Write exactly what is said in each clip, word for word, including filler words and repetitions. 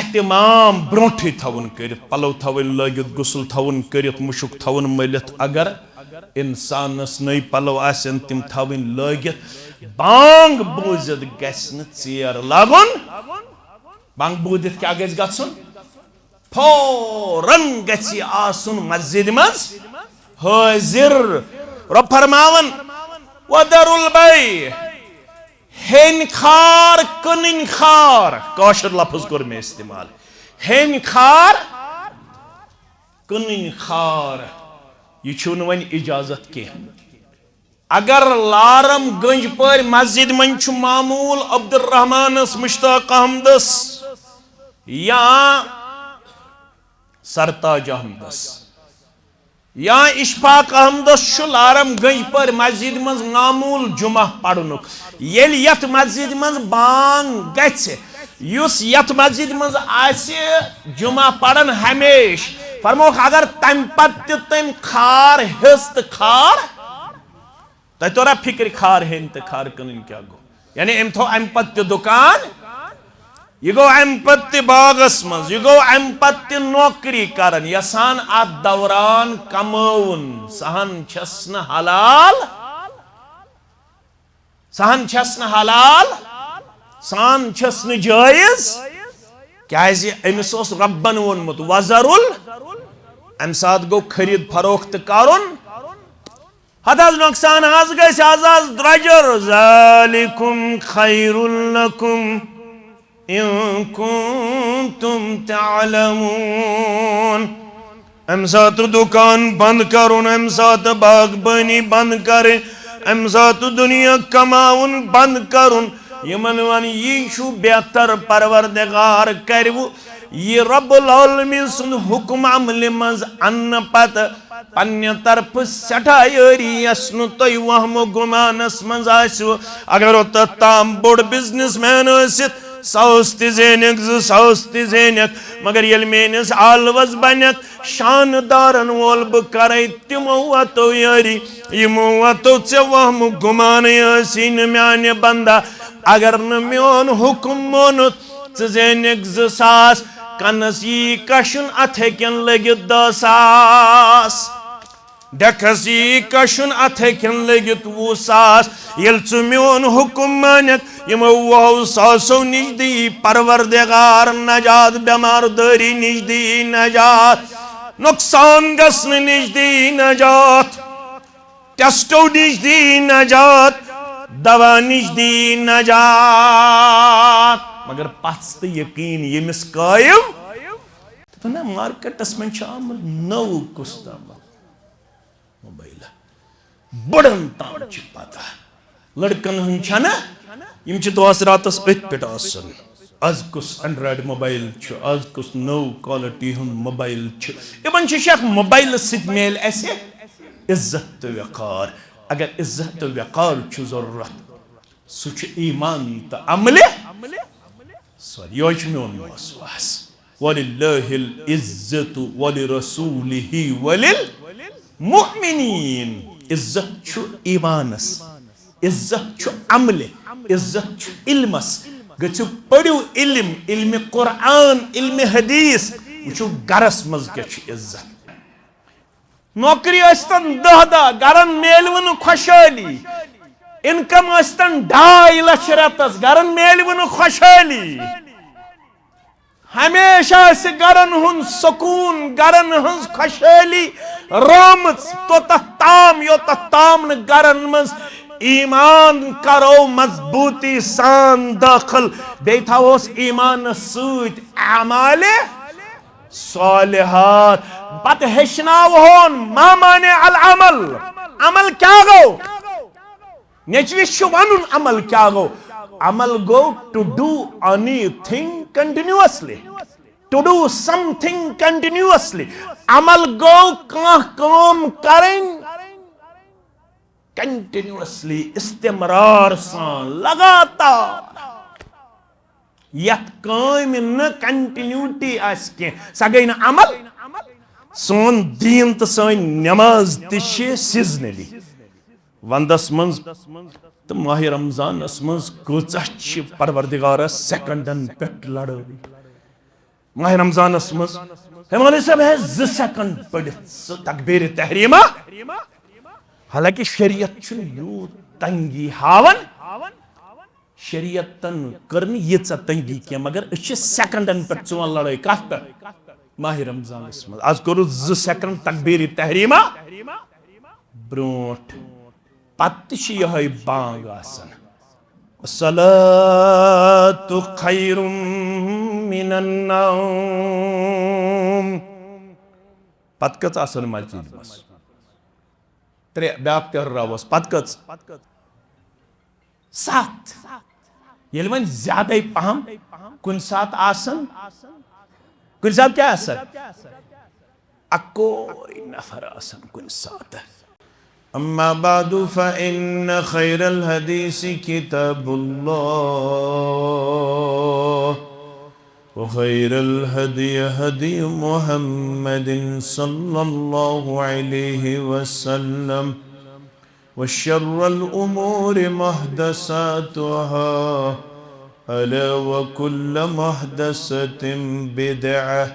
اہتمام برونٹھٕے تھاوُن کٔرِتھ، پلو تھاوٕنۍ لٲگِتھ، غسل تھاوُن کٔرِتھ، مُشُک تھاوُن مٔلِتھ۔ اگر انسانس نٔے پلو آسن، تِم تھاوٕنۍ لٲگِتھ، بانگ بوٗزِتھ گژھِ نہٕ ژیر لاگُن۔ بانگ بوٗزِتھ کیٛاہ گژھِ گژھُن؟ فوراً گژھِ آسُن مسجد منٛز حٲضِر۔ رۄب فرماوان، "وذروا البیع"، ہیٚنۍ خار، کٕنٕنۍ خار، کٲشُر لفظ کوٚر مےٚ استعمال۔ ہیٚنۍ خار، کٕنٕنۍ خار، یہِ چھُو نہٕ وۄنۍ اجازت کینٛہہ۔ اگر لارم گنج پورِ مسجد منٛز چھُ معمول عبدالرحمانس، مشتاق احمدس یا سرتاج احمدس یا اشفاق احمدس چھُ لارم گنج پورِ مسجد منٛز معمول جمعہ پرنُک، ییٚلہِ یتھ مسجد منٛز بانگ گژھِ، یُس یتھ مسجد منٛز آسہِ جمعہ پران ہمیشہِ، فرموکھ، اگر تمہِ پتہٕ تہِ تٔمۍ خار ہیٚژ تہٕ خار، تۄہہِ توٚرا فِکرِ خار ہیٚنۍ تہٕ خار کٕنٕنۍ کیٛاہ گوٚو؟ یعنی أمۍ تھوٚو اَمہِ پتہٕ تہِ دُکان، یہِ گوٚو اَمہِ پتہٕ تہِ باغس منٛز، یہِ گوٚو اَمہِ پتہٕ تہِ نوکری کران، یژھان اَتھ دوران کمٲوُن۔ سۄ ہن چھَس نہٕ حلال، سۄ ہن چھَس نہٕ حلال، سۄ ہن چھَس نہٕ جٲیز، کیٛازِ أمِس اوس رۄبن ووٚنمُت، "وذروا ال-"، اَمہِ ساتہٕ گوٚو خرید فروخت کرُن، ہتہٕ حظ نۄقصان حظ گژھِ، از حظ درۄجر۔ ذالکم خیر لکم ان کنتم تعلمون۔ امہِ ساتہٕ دُکان بند کرُن، امہِ ساتہٕ باغبٲنی بند کرٕنۍ، امہِ ساتہٕ دُنیا کماوُن بند کرُن، یِمن ون یی چھُ بہتر، پروردگار کرِوٕ یہِ رب العالمین سُنٛد حکم عملہِ منٛز اننہٕ پتہٕ پننہِ طرفہٕ سٮ۪ٹھاہ یٲری، یۄس نہٕ تۄہہِ وہمہٕ گُمانس منٛز آسِوٕ۔ اگر تتھ تام بوٚڑ بزنس مین ٲسِتھ، ساس تہِ زینکھ، زٕ ساس تہِ زینکھ، مگر ییٚلہِ میٲنِس آلوس بنکھ، شانہٕ دارن وول بہٕ کرے، تِمو وتو یٲری، یِمو وتو ژےٚ وہمہٕ گُمانٕے ٲسی نہٕ، میانہِ بندہ۔ اگر نہٕ میون حکم مونُتھ، ژٕ زینکھ زٕ ساس، کنس یی کشُن، اتھ ہیٚکن لٔگِتھ دہ ساس۔ ڈیکس یی کشُن، اتھ ہیٚکن لٔگِتھ وُہ ساس۔ ییٚلہِ ژٕ میون حکم مانکھ، یِمو وُہو ساسو نِش دی پروردگار نجات، بٮ۪مار دٲری نِش دی نجات، نۄقصان گژھنہٕ نِش دی نجات، ٹیسٹو نِش دی نجات، دوا نِش دی نجات۔ مگر پژھ تہٕ یقین ییٚمِس قٲیِم۔ دَپان، نہ، مارکیٹس منٛز چھُ آمُت نوٚو کُس تام موبایل۔ بڑن تام چھِ پتہ۔ لڑکن ہُنٛد چھَنہ، یِم چھِ دۄہس راتس أتھۍ پٮ۪ٹھ آسان۔ از کُس Android موبایل چھُ، از کُس نٔو quality ہُنٛد موبایل چھُ۔ یِمن چھُ شک، موبایلس سۭتۍ میلہِ اَسہِ عزت تہٕ وقار۔ اگر عزت تہٕ وقار چھُ ضروٗرت، سُہ چھُ ایمان تہٕ عملہِ۔ سوری، یِہوٚے چھُ میون موضوع آز۔ وللہ العزت ولرسولہ وللمؤمنین۔ عزت چھُ ایمانس، عزت چھُ عملہِ، عزت چھُ علمس۔ گٔژھِو پٔرِو علم، علمِ قرآن، علمِ حدیث۔ وٕچھِو گرس منٛز کیٛاہ چھُ عزت۔ نوکری ٲسۍتن دَہ دَہ، گرن میلوٕ نہٕ خۄشحٲلی۔ انکم ٲسۍتن ڈاے لچھ رٮ۪تس، گرن میلوٕ نہٕ خۄشحٲلی۔ ہمیشہ آسہِ گرن ہُنٛد سکوٗن، گرن ہٕنٛز خۄشحٲلی رٲمٕژ توٚتتھ تام، یوٚتتھ تام نہٕ گرن منٛز ایمان کرو مضبوٗطی سان دٲخل۔ بیٚیہِ تھاوہوس ایمانس سۭتۍ اعمالِ صالحات۔ پتہٕ ہیٚچھناوہون ما معنی العمل۔ عمل کیٛاہ گوٚو؟ نیٚچوِس چھُ ونُن عمل کیٛاہ گوٚو۔ عمل گوٚو to do anything continuously۔ To do something continuously۔ عمل گوٚو کانٛہہ کٲم کرٕنۍ continuously، استمرار سان، لگاتار۔ یتھ کامہِ نہٕ continuity آسہِ کینٛہہ، سۄ گٔے نہٕ عمل۔ سون دیٖن تہٕ سٲنۍ نٮ۪ماز تہِ چھِ seasonally۔ ونٛدس منٛز تہٕ ماہِ رمضانس منٛز کۭژاہ چھِ پروردگارس سیکنڈن پٮ۪ٹھ لڑٲے۔ ماہ رمضانس منٛز، ہے مولوی صٲب، ہے زٕ سیکنڈ پٔرِتھ سُہ تکبیر تحریمہ۔ حالانکہ شریعت چھُنہٕ یوٗت تنگی ہاوان، شریعتن کٔر نہٕ ییٖژاہ تنگی کینٛہہ، مگر أسۍ چھِ سیکنڈن پٮ۪ٹھ ژٕ وَن لڑٲے کتھ پٮ۪ٹھ؟ ماہ رمضانس منٛز۔ از کوٚرُس زٕ سیکنڈ تکبیر تحریمہ برونٛٹھ، پتہٕ تہِ چھِ یِہوٚے بانگ آسان، الصلاة خیر من النوم۔ پتہٕ کٔژ آسان مسجد منٛز؟ ترٛےٚ، بیٛاکھ تہِ راوس۔ پتہٕ کٔژ؟ ستھ۔ ییٚلہِ وۄنۍ زیادَے پہم کُنہِ ساتہٕ آسن، کُنہِ ساتہٕ کیٛاہ آسن؟ اکوے نفر آسن کُنہِ ساتہٕ۔ أما بعد، فإن خير الحديث كتاب الله، وخير الهدي هدي محمد صلى الله عليه وسلم، وشر الأمور محدثاتها، ألا وكل محدثة بدعة،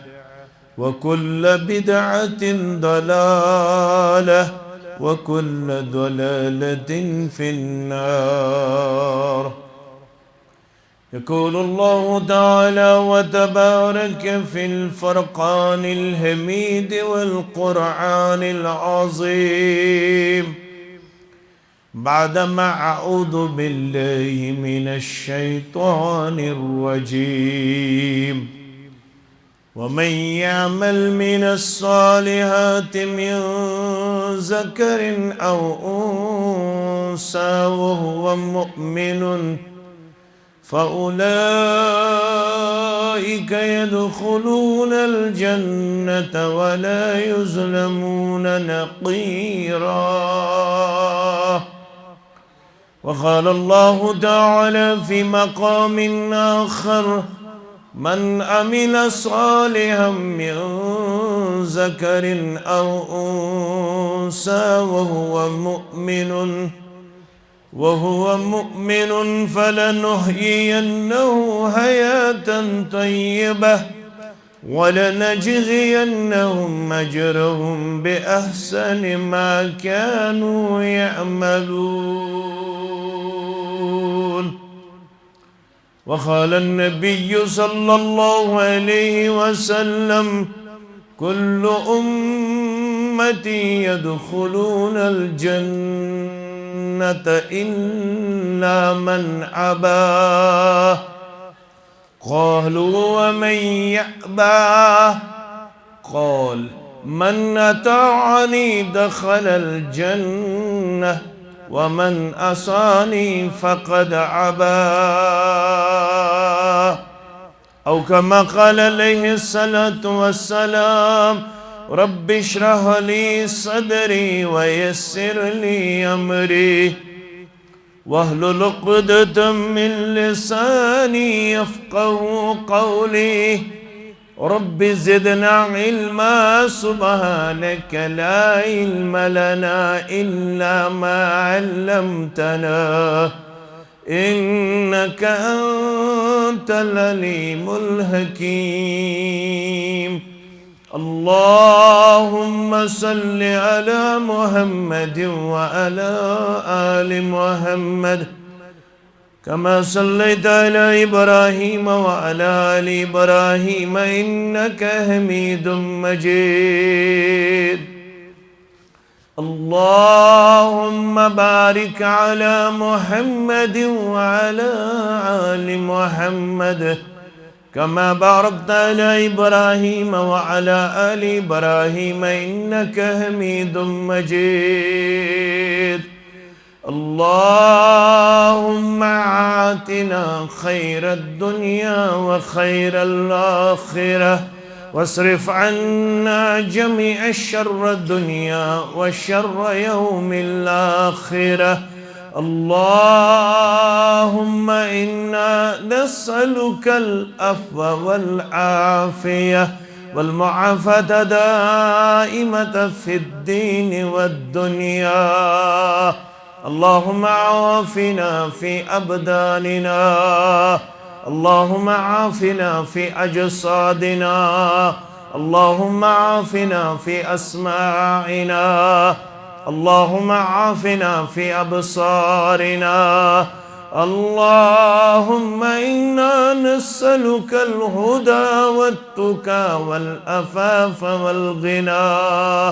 وكل بدعة ضلالة، وكل ضلالة في النار. يقول الله تعالى وتبارك في الفرقان الحميد والقرآن العظيم، بعدما أعوذ بالله من الشيطان الرجيم، ومن يعمل من الصالحات من ذكر أو أنثى وهو مؤمن فأولئك يدخلون الجنة ولا يظلمون نقيرا. وقال الله تعالى في مقام آخر: من عمل صالحا من ذكر أو أنثى وهو مؤمن وهو مؤمن فلنحيينه حياة طيبة ولنجزينهم أجرهم بأحسن ما كانوا يعملون. وقال النبي صلى الله عليه وسلم: كل أمتي يدخلون الجنة إلا من أبى. قالوا: ومن يأبى؟ قال: من أطاعني دخل الجنة ومن عصاني فقد أبى. أو كما قال عليه الصلاة والسلام: رب اشرح لي صدري ويسر لي أمري واحلل عقدة من لساني يفقه قولي. رب زدنا علما، سبحانك لا علم لنا إلا ما علمتنا إنك أنت العليم الحكيم. اللهم صل على محمد وعلى آل محمد كما صليت على إبراهيم وعلى آل إبراهيم إنك حميد مجيد. اللهم بارك على محمد وعلى آل محمد كما باركت على إبراهيم وعلى آل إبراهيم إنك حميد مجيد. اللهم آتنا خير الدنيا وخير الآخرة واصرف عنا جميع شر الدنيا وشر يوم الآخرة. اللهم إنا نسألك العفو والعافية والمعافاة دائمة في الدين والدنيا. اللهم عافنا في أبداننا اللهم عافنا في أجسادنا، اللهم عافنا في أسماعنا، اللهم عافنا في أبصارنا. اللهم إنا نسألك الهدى والتقى والعفاف والغنى.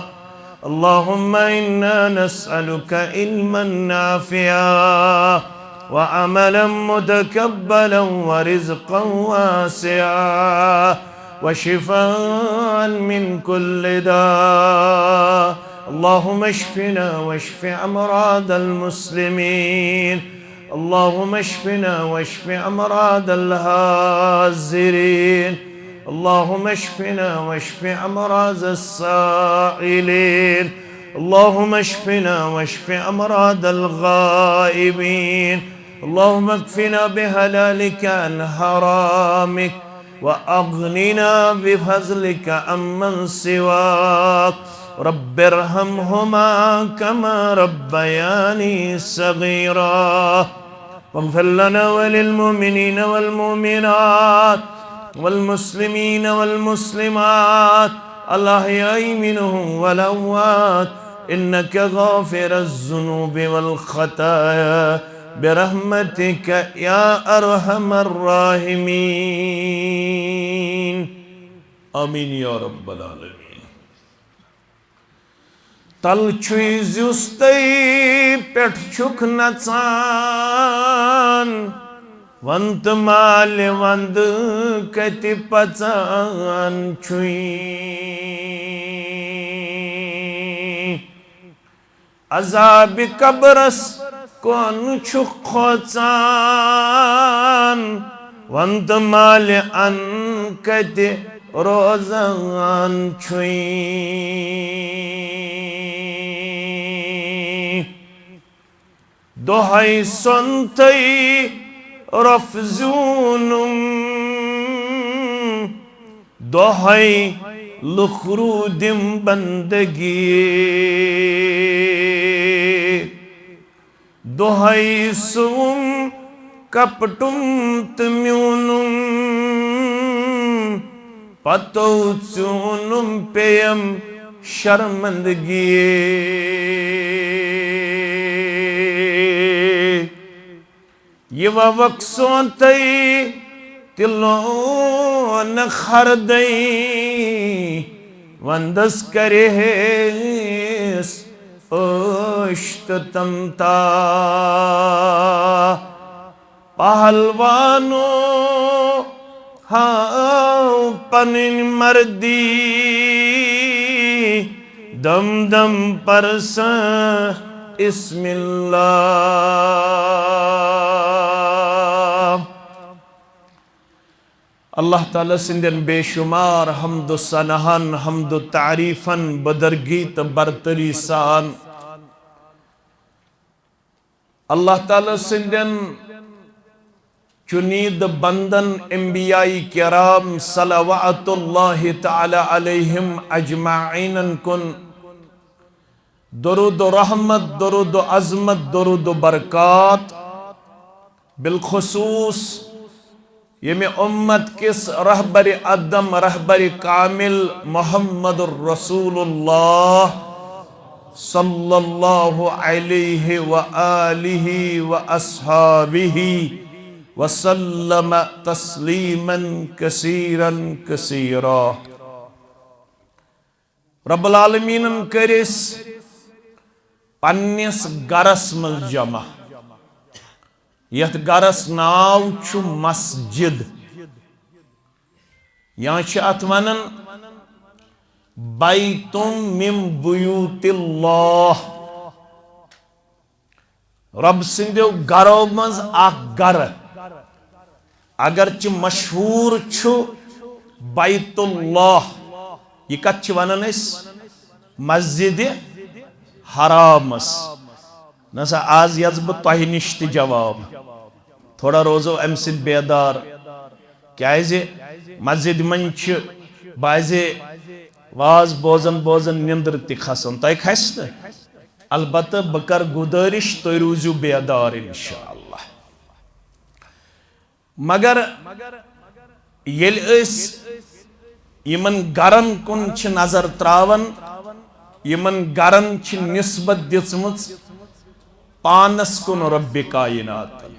اللهم إنا نسألك علما نافعا وعملا متقبلا ورزقا واسعا وشفاء من كل داء. اللهم اشفنا واشف أمراض المسلمين. اللهم اشفنا واشف أمراض الحاضرين. اللهم اشفنا واشف أمراض السائلين. اللهم اشفنا واشف أمراض الغائبين. اللهم اكفنا بحلالك عن حرامك وأغننا بفضلك عمن سواك. رب ارحمهما كما ربياني صغيرا. واغفر لنا وللمؤمنين والمؤمنات والمسلمين والمسلمات الأحياء منهم والأموات إنك غافر الذنوب والخطايا برحمتك يا أرحم الراحمين. آمين يا رب العالمين. تل چھُے زیُستَے پٮ۪ٹھ چھُکھ نژان، وَن تہٕ مالہِ وَندٕ کَتہِ پَژان چھُے۔ عذابِ قبرس کۄن چھُکھ کھوژان، وَن تہٕ مالہِ اَن کَتہِ روزان چھُے۔ دۄہَے سۄنتھٕے رۄپھ زیوٗنُم، دۄہَے لُکھ روٗدِم بندگی۔ دۄہَے سُوُم کپٹُم تہٕ میوٗنُم، پتو ژیوٗنُم پیٚیَم شرمندگی۔ یہِ ووکھ سونتَے تہِ لون خردَے، وندس کرِہیس عٲش تہٕ تمتا۔ پہلوانو ہاو پنٕنۍ مردی، دم دم پرسن اسم اللہ۔ اللہ تعالیٰ سٕنٛدٮ۪ن بے شمار حمد و ثناہن، حمد و تعریفن بدرگی تہٕ برتری سان اللہ تعالیٰ سٕنٛدٮ۪ن چُنیدٕ بندن انبیاء کرام صلوات اللہ تعالیٰ علیہم اجمعینن کُن درود و رحمت، درود و عظمت، درود و برکات، بالخصوص ییٚمہِ اُمت کِس رہبرِ اعظم، رہبرِ کامل محمد رسول اللہ صلی اللہ علیہ و آلہ و اصحابہ وسلم تسلیما کثیرا کثیرا۔ رب العالمینن کٔرۍ أسۍ پننِس گرس منٛز جمع، یتھ گرس ناو چھُ مسجد، یا چھِ اتھ ونان بیتم من بیوت اللہ۔ رب سٕنٛدیو گرو منٛز اکھ گرٕ، اگرچہِ مشہوٗر چھُ بیت اللہ، یہِ کتھ چھِ ونان أسۍ مسجد حرامس۔ نہ سا، آز یژھ بہٕ تۄہہِ نِش تہِ جواب، تھوڑا روزو امہِ سۭتۍ بیدار، کیازِ مسجد منٛز چھِ بعضے واز بوزان بوزان نِندٕر تہِ کھسان، تۄہہِ کھسہِ نہٕ؟ البتہ بہٕ کرٕ گُزٲرِش، تُہۍ روٗزِو بیدار انشاءاللہ۔ مگر ییٚلہِ أسۍ یِمن گرن کُن چھِ نظر تراوان، یِمن گرن چھِ نسبت دِژمٕژ پانس کُن رب کائناتن۔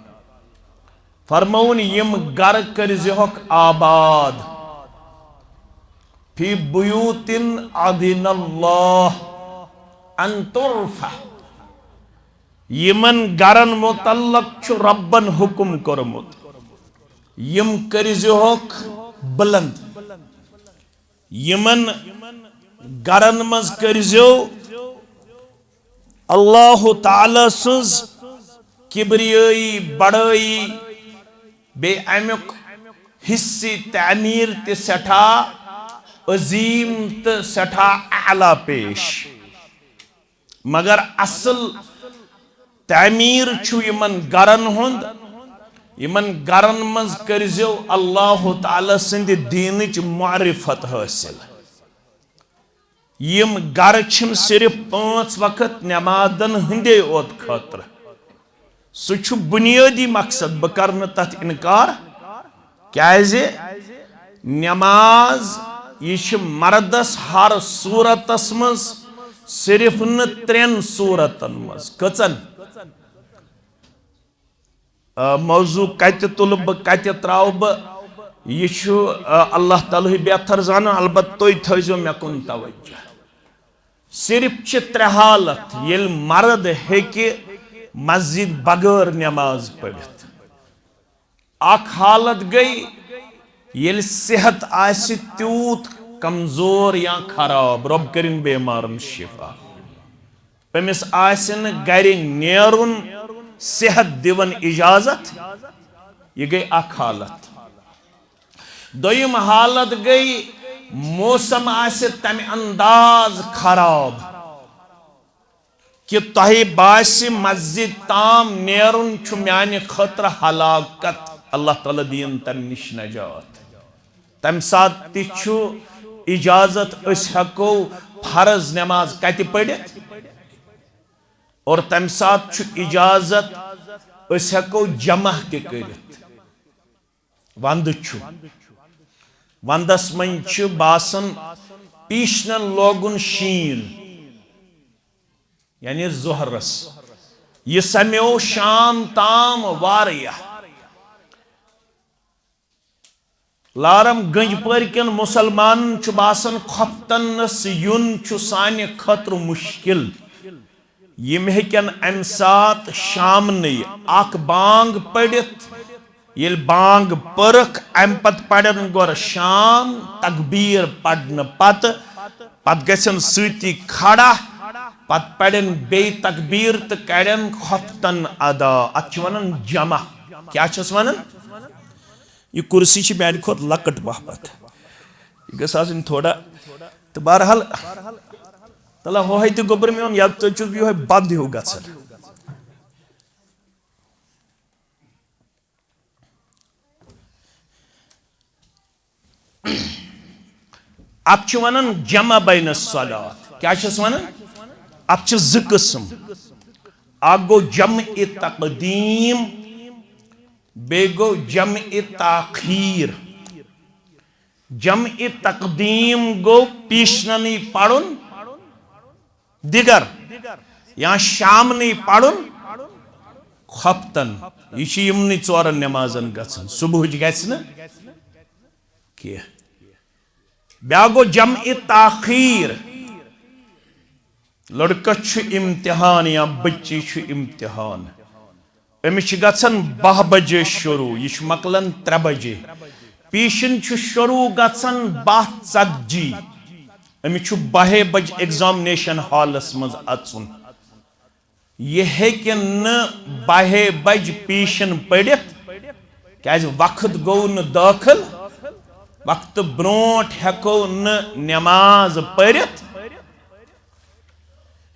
فرمووُن، یِم گرٕ کٔرزِہوکھ آباد، فی بیوت اذن اللہ ان ترفع۔ یِمن گرن متعلق چھُ ربن حکم کوٚرمُت، یِم کٔرزِہوکھ بلند، یِمن گرن منٛز کٔرزیو اللہ تعالیٰ سٕنٛز کبریٲیی، بڑٲیی، بیٚیہِ امیُک حصہٕ تعمیٖر تہِ سٮ۪ٹھاہ عظیٖم تہٕ سٮ۪ٹھاہ اعلیٰ پیش۔ مگر اصل تعمیٖر چھُ یِمن گرن ہُنٛد، یِمن گرن منٛز کٔرزیو اللہ تعالیٰ سٕنٛدِ دیٖنٕچ معرفت حٲصِل۔ یِم گرٕ چھِنہٕ صرف پانٛژھ وقت نٮ۪مازن ہٕنٛدے اوت خٲطرٕ۔ سُہ چھُ بُنیٲدی مقصد، بہٕ کرٕ نہٕ تتھ انکار۔ کیازِ؟ نٮ۪ماز، یہِ چھِ مردس ہر صورتس منٛز، صرف نہٕ ترٛٮ۪ن صورتن منٛز۔ کٔژن؟ آ، موضوع کتہِ تُلہٕ بہٕ، کتہِ تراوٕ بہٕ، یہِ چھُ، آ، اللہ تعالیٰ ہٕے بہتر زانان۔ البتہ تُہۍ تھٲیزیو مےٚ کُن توجہ۔ صرف چھِ ترٛےٚ حالت، ییٚلہِ مرد ہیٚکہِ مسجد بغٲر نٮ۪ماز پٔرِتھ۔ اکھ حالت گٔے، ییٚلہِ صحت آسہِ تیوٗت کمزور یا خراب، رۄب کٔرِن بیمارن شفا۔ أمِس آسہِ نہٕ گرِ نیرُن صحت دِوان اجازت، یہِ گٔے اکھ حالت۔ دوٚیِم حالت گٔے، موسم آسہِ تمہِ انداز خراب کہِ تۄہہِ باسہِ مسجد تام نیرُن چھُ میانہِ خٲطرٕ ہلاکت، اللہ تعالیٰ دِیِن تمہِ نِش نجات۔ تمہِ ساتہٕ تہِ چھُ اجازت، أسۍ ہٮ۪کو فرض نٮ۪ماز کتہِ پٔرِتھ، اور تمہِ ساتہٕ چھُ اجازت، أسۍ ہٮ۪کو جمع تہِ کٔرِتھ۔ وندٕ چھُ، وندس منٛز چھُ باسان پیشنن لوگُن شیٖن، یعنی ظہرس۔ یہِ سمیو شام تام واریاہ۔ لارم گنج پورِ کٮ۪ن مسلمانن چھُ باسان، خۄفتنس یُن چھُ سانہِ خٲطرٕ مشکل۔ یِم ہیٚکن امہِ ساتہٕ شامنٕے اکھ بانگ پٔرِتھ۔ ییٚلہِ بانگ پٔرٕکھ، امہِ پتہٕ پرن گۄڈٕ شام تکبیر پرنہٕ پتہٕ، پتہٕ گژھن سۭتی کھڑا، پتہٕ پرن بیٚیہِ تکبیر تہٕ کرن خۄفتن ادا۔ اتھ چھِ ونان جمع۔ کیٛاہ چھِس ونان؟ یہِ کُرسی چھِ میانہِ کھۄتہٕ لۄکٕٹ پہمتھ۔ یہِ گٔژھ آسٕنۍ تھوڑا۔ تہٕ بہرحال، تَلہ ہۄہَے تہِ گوٚبُر میون، یَتھ تہِ چھُس بہٕ یِہوٚے بنٛد ہیوٗ گژھان۔ اَتھ چھِ وَنان جمع بین الصلوات۔ کیٛاہ چھِس وَنان؟ اَتھ چھِ زٕ قٕسٕم۔ اَکھ گوٚو جمع تقدیٖم، بیٚیہِ گوٚو جمع تاخیر۔ جمع تقدیٖم گوٚو پیشننٕے پرُن دِگر، یا شامنٕے پرُن خۄفتن۔ یہِ چھُ یِمنٕے ژورن نٮ۪مازن گژھان، صبحٕچ گژھِ نہٕ کینٛہہ۔ بیٛاکھ گوٚو جمع تاخیر۔ لڑکس چھُ امتحان یا بچی چھُ امتحان۔ أمِس چھِ گژھان باہ بجے شروع، یہِ چھُ مۄکلان ترٛےٚ بجے۔ پیشن چھُ شروع گژھان باہ ژتجی، أمِس چھُ باہے بجہِ examination hallس منٛز اژُن۔ یہِ ہیٚکہِ نہٕ باہے بجہِ پیشن پٔرِتھ، کیازِ وقت گوٚو نہٕ دٲخل، وقتہٕ برونٛٹھ ہیٚکو نہٕ نٮ۪ماز پٔرِتھ۔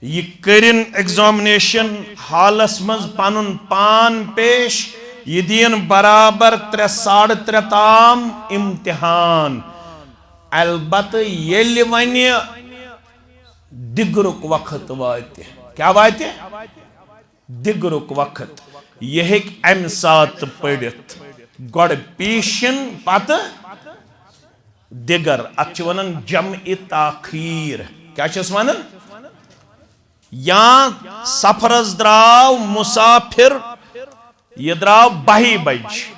یہِ کٔرِن examination hallس منٛز پنُن پان پیش، یہِ دِیِن برابر ترٛےٚ، ساڑٕ ترٛےٚ تام امتحان۔ البتہٕ ییٚلہِ وۄنۍ دِگرُک وقت واتہِ، کیٛاہ واتہِ؟ دِگرُک وقت۔ یہِ ہیٚکہِ امہِ ساتہٕ پٔرِتھ۔ گۄڈٕ پیشن، پتہٕ دِگر۔ اتھ چھِ ونان جمع تاخیر۔ کیٛاہ چھِس ونان؟ یا سفرس درٛاو مسافر، یہِ درٛاو بَہہِ بجہِ،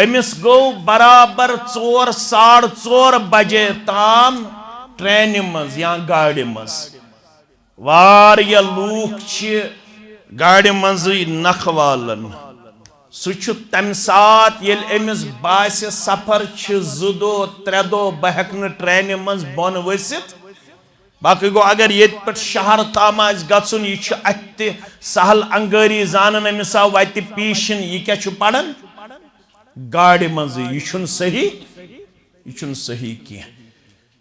أمِس گوٚو برابر ژور، ساڑٕ ژور بجے تام ٹرینہِ منٛز یا گاڑِ منٛز۔ واریاہ لوٗکھ چھِ گاڑِ منٛزٕے نکھٕ والان۔ سُہ چھُ تَمہِ ساتہٕ، ییٚلہِ أمِس باسہِ سفر چھِ زٕ دۄہ، ترٛےٚ دۄہ، بہٕ ہٮ۪کہٕ نہٕ ٹرینہِ منٛز بۄن ؤسِتھ۔ باقٕے گوٚو، اگر ییٚتہِ پٮ۪ٹھ شہر تام آسہِ گژھُن، یہِ چھُ اَتہِ تہِ سہل انگٲری زانان، أمِس آو وَتہِ پیشن، یہِ کیٛاہ چھُ پران؟ گاڑِ منٛزٕے۔ یہِ چھُنہٕ صحیح، یہِ چھُنہٕ صحیح کینٛہہ۔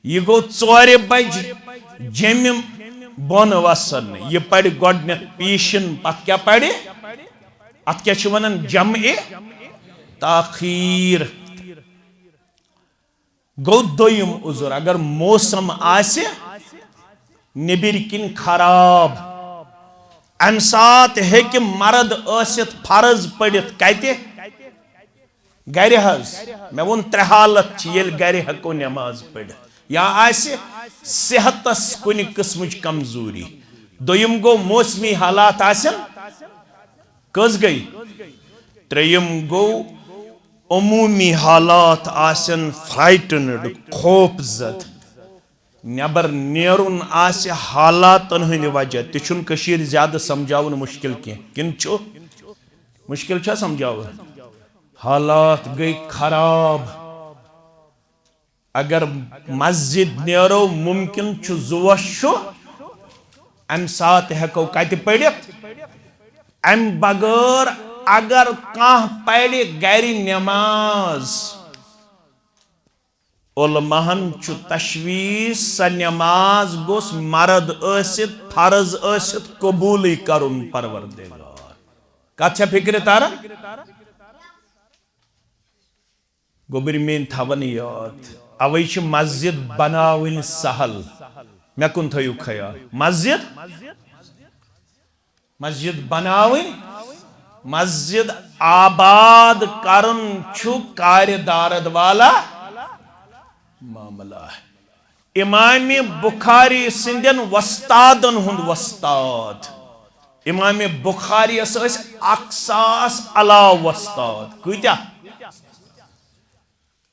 یہِ گوٚو ژورِ بجہِ جیٚمہِ بۄن وسان۔ یہِ پرِ گۄڈٕنٮ۪تھ پیشن، پتہٕ کیٛاہ پرِ؟ اتھ کیٛاہ چھِ ونان؟ جمع تاخیر۔ گوٚو دوٚیِم عذر، اگر موسم آسہِ نیٚبٕرۍ کِنۍ خراب، امہِ ساتہٕ ہیٚکہِ مرد ٲسِتھ فرض پٔرِتھ۔ کتہِ؟ گرِ حظ۔ مےٚ ووٚن ترٛےٚ حالت چھِ ییٚلہِ گرِ ہٮ۪کو نٮ۪ماز پٔرِتھ، یا آسہِ صحتس کُنہِ قٕسمٕچ کمزوری۔ دوٚیِم گوٚو موسمی حالات آسن۔ کٔژ گٔے؟ ترٛیٚیِم گوٚو عموٗمی حالات آسن فرائٹنڈ، خوف زد۔ نٮ۪بر نیرُن آسہِ حالاتن ہٕنٛدِ وجہ۔ تہِ چھُنہٕ کٔشیٖرِ زیادٕ سمجھاوُن مُشکِل کینٛہہ۔ کِنہٕ چھُ؟ مُشکِل چھا سمجھاوُن؟ حالات گٔے خراب۔ اگر مسجد نیرو، ممکن چھُ زُوَس چھُ، امہِ ساتہٕ ہٮ۪کو کتہِ پٔرِتھ؟ امہِ بغٲر اگر کانٛہہ پرِ گرِ نماز، علماہن چھُ تشویش، سۄ نماز گوٚژھ مرد ٲسِتھ، فرض ٲسِتھ، قبوٗلٕے کرُن پروردگار۔ کتھ چھا فکرِ تران؟ گوٚبرۍ میٲنۍ تھاوان یاد، اوے چھِ مسجد بناوٕنۍ سہل۔ مےٚ کُن تھٲیِو خیال، مسجد، مسجد بناوٕنۍ، مسجد آباد کرُن چھُ کارِ دارد والا معاملہ۔ امام بخاری سٕنٛدٮ۪ن وۄستادن ہُنٛد وۄستاد۔ امام بخاریس ٲسۍ اکھ ساس علاوٕ وۄستاد۔ کۭتیاہ؟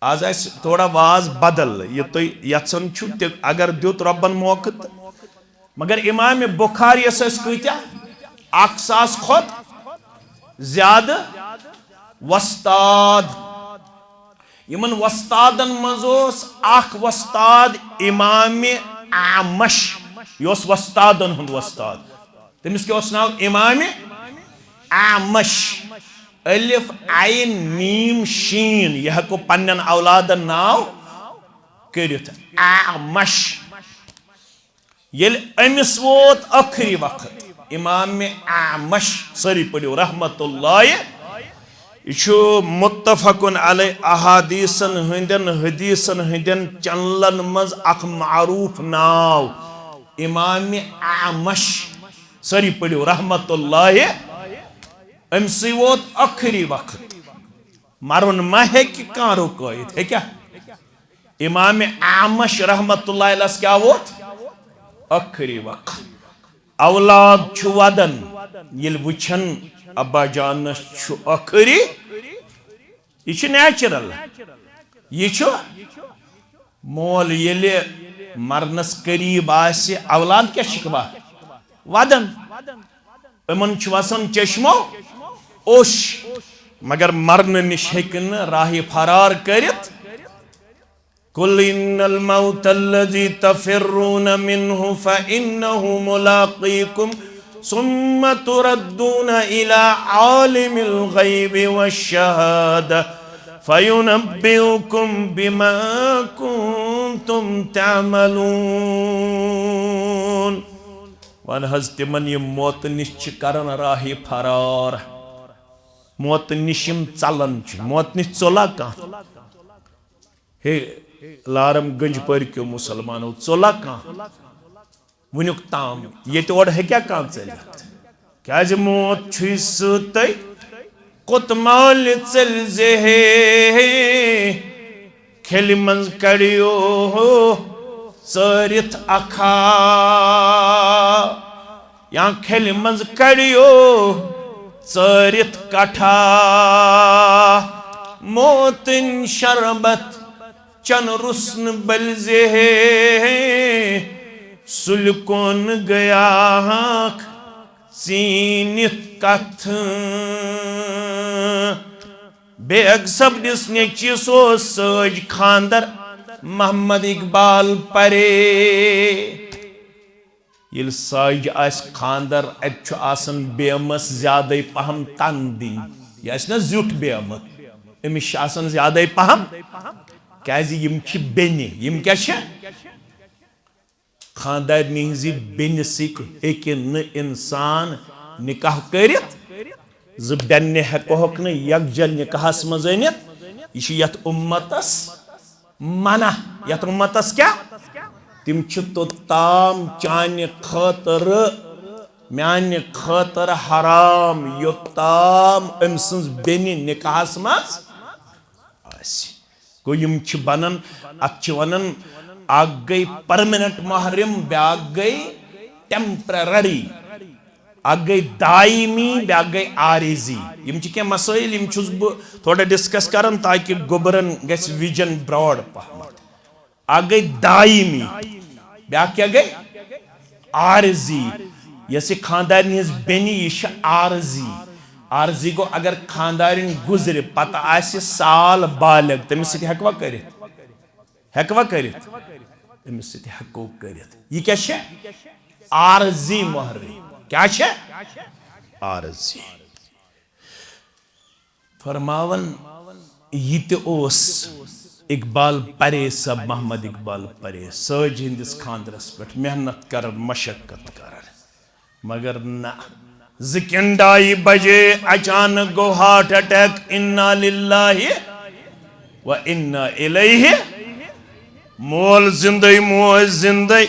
آز آسہِ تھوڑا واز بدل، یہِ تُہۍ یژھان چھِو تہِ اگر دیُت رۄبن موقعہٕ تہٕ۔ مگر امام بخاریس ٲسۍ کۭتیاہ؟ اکھ ساس کھۄتہٕ زیادٕ وۄستاد۔ یِمن وۄستادن منٛز اوس اکھ وۄستاد امام اعمش، یہِ اوس وۄستادن ہُنٛد وۄستاد۔ تٔمِس کیٛاہ اوس ناو؟ امام اعمش۔ الف عین میم شین، یہِ ہٮ۪کو پننٮ۪ن اولادن ناو کٔرِتھ، اعمش۔ ییٚلہِ أمِس ووت ٲخری وقت، امام اعمش، سٲری پٔرِو رحمت اللہ، یہِ چھُ متفقن علیہ احادیثن ہٕنٛدٮ۪ن حدیثن ہٕنٛدٮ۪ن چنلن منٛز اکھ معروف ناو، امام اعمش۔ سٲری پٔرِو رحمت اللہ۔ أمۍ سٕے ووت ٲخری وقت۔ مرُن ما ہیٚکہِ کانٛہہ رُکٲیِتھ؟ ہیٚکیٛاہ؟ امام اعمش رحمت اللہ علیہس کیٛاہ ووت؟ ٲخری وقت۔ اولاد چھُ ودان، ییٚلہِ وٕچھن ابا جانس چھُ ٲخری، یہِ چھُ نیچرل۔ یہِ چھُ مول ییٚلہِ مرنس قریب آسہِ، اولاد کیٛاہ چھِ کران؟ ودان۔ یِمن چھُ وسان چشمو اوٚش، مگر مرنہٕ نِش ہیٚکہِ نہٕ راہِ فرار کٔرِتھ۔ قل ان الموت الذي تفرون منه فانه ملاقيكم ثم تردون الى عالم الغيب والشهادة فينبئكم بما كنتم تعملون۔ وَن حظ تِمن، یِم موتہٕ نِش چھِ کران راہِ فرار، موتہٕ نِش یِم ژلان چھِ، موتہٕ نِش ژوٚلا کانٛہہ؟ ہے، لارم گنج پورِ کیو مسلمانو، ژوٚلا کانٛہہ وُنیُک تام؟ ییٚتہِ اورٕ ہیٚکیٛاہ کانٛہہ ژٔلِتھ؟ کیٛازِ موت چھُے سۭتۍ۔ کوٚت مالہِ ژٔلۍ زِ ہے، کھیلہِ منٛز کڑیو ژٲرِتھ اکھا۔ یا کھیلہِ منٛز کڑیو ژٲرِتھ کٹھا۔ موتٕنۍ شربت چن رُس نہٕ بٔلۍ زِ ہے، سُلہِ کُن گٔیاکھ ژیٖنِتھ کتھٕ۔ بیگ صٲبنِس نیٚچوِس اوس سٲج خاندر محمد اقبال پرے۔ ییٚلہِ ساجہِ آسہِ خاندر، اَتہِ چھُ آسان بیمس زیادَے پہم تن دِنۍ۔ یہِ آسہِ نہ زیُٹھ بیمہٕ، أمِس چھِ آسان زیادَے پہم، کیازِ یِم چھِ بیٚنہِ۔ یِم کیاہ چھِ؟ خاندارنہِ ہٕنٛزِ بیٚنہِ سۭتۍ ہیٚکہِ نہٕ اِنسان نکاح کٔرِتھ۔ زٕ بیٚنہِ ہیٚکہوکھ نہٕ یکجا نکاحس منٛز أنِتھ۔ یہِ چھُ یتھ اُمتس منع۔ یتھ اُمتس کیٛاہ؟ تِم چھِ توٚتام چانہِ خٲطرٕ، میانہِ خٲطرٕ حرام، یوٚتام أمۍ سٕنٛز بیٚنہِ نکاحس منٛز آسہِ۔ گوٚو، یِم چھِ بنان، اتھ چھِ ونان، اکھ گٔے پرماننٹ محرم، بیاکھ گٔے ٹیمپریری۔ اکھ گٔے دائمی، بیاکھ گٔے عارضی۔ یِم چھِ کینٛہہ مسائل، یِم چھُس بہٕ تھوڑا ڈسکس کران تاکہ گوٚبرن گژھِ ویژن براڈ پہمتھ۔ اکھ گٔے دائمی، بیاکھ کیٛاہ گٔے؟ عارضی۔ یۄس یہِ خاندارنہِ ہٕنٛز بیٚنہِ، یہِ چھِ عارضی۔ عارضی گوٚو، اگر خاندارِنۍ گُزرِ، پتہٕ آسہِ سال بالغ، تٔمِس سۭتۍ ہیٚکوا کٔرِتھ؟ ہیٚکوا کٔرِتھ؟ أمِس سۭتۍ ہیٚکو کٔرِتھ۔ یہِ کیٛاہ چھےٚ؟ عارضی مہرٕے۔ کیٛاہ چھےٚ؟ عارضی۔ فرماوان، یہِ تہِ اوس اقبال پرے صٲب، محمد اقبال پرے، سٲجۍ ہٕنٛدِس خانٛدرس پٮ۪ٹھ محنت کران، مشقت کران۔ مگر نہ، زٕ کِنہٕ ڈاے بجے اچانک گوٚو ہارٹ اٹیک۔ انا للہ و انا الیہ۔ مول زندے، موج زندے۔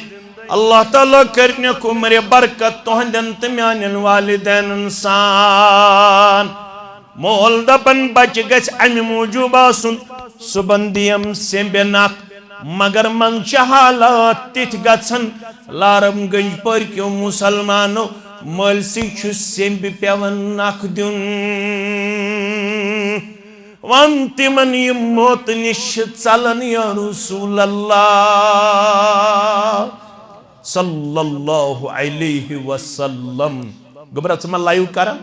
اللہ تعالیٰ کرنکھ عمرِ برکت تُہنٛدٮ۪ن تہٕ میانٮ۪ن والدینن سان۔ مول دپان، بچہِ گژھِ امہِ موٗجوٗب آسُن، صُبحن دِیم سیٚمبہِ نکھ۔ مگر منٛزٕ چھِ حالات تِتھۍ گژھان، لارم گنج پورکیو مسلمانو مٲلۍ سٕے چھُ سیٚمبہِ پٮ۪وان نکھ دیُن۔ وَن تِمن، یِم موتہٕ نِش چھِ ژلان، یا رسول اللہ صلی اللہ علیہ وسلم۔ گوٚبرا، ژٕ ما لایِو کران؟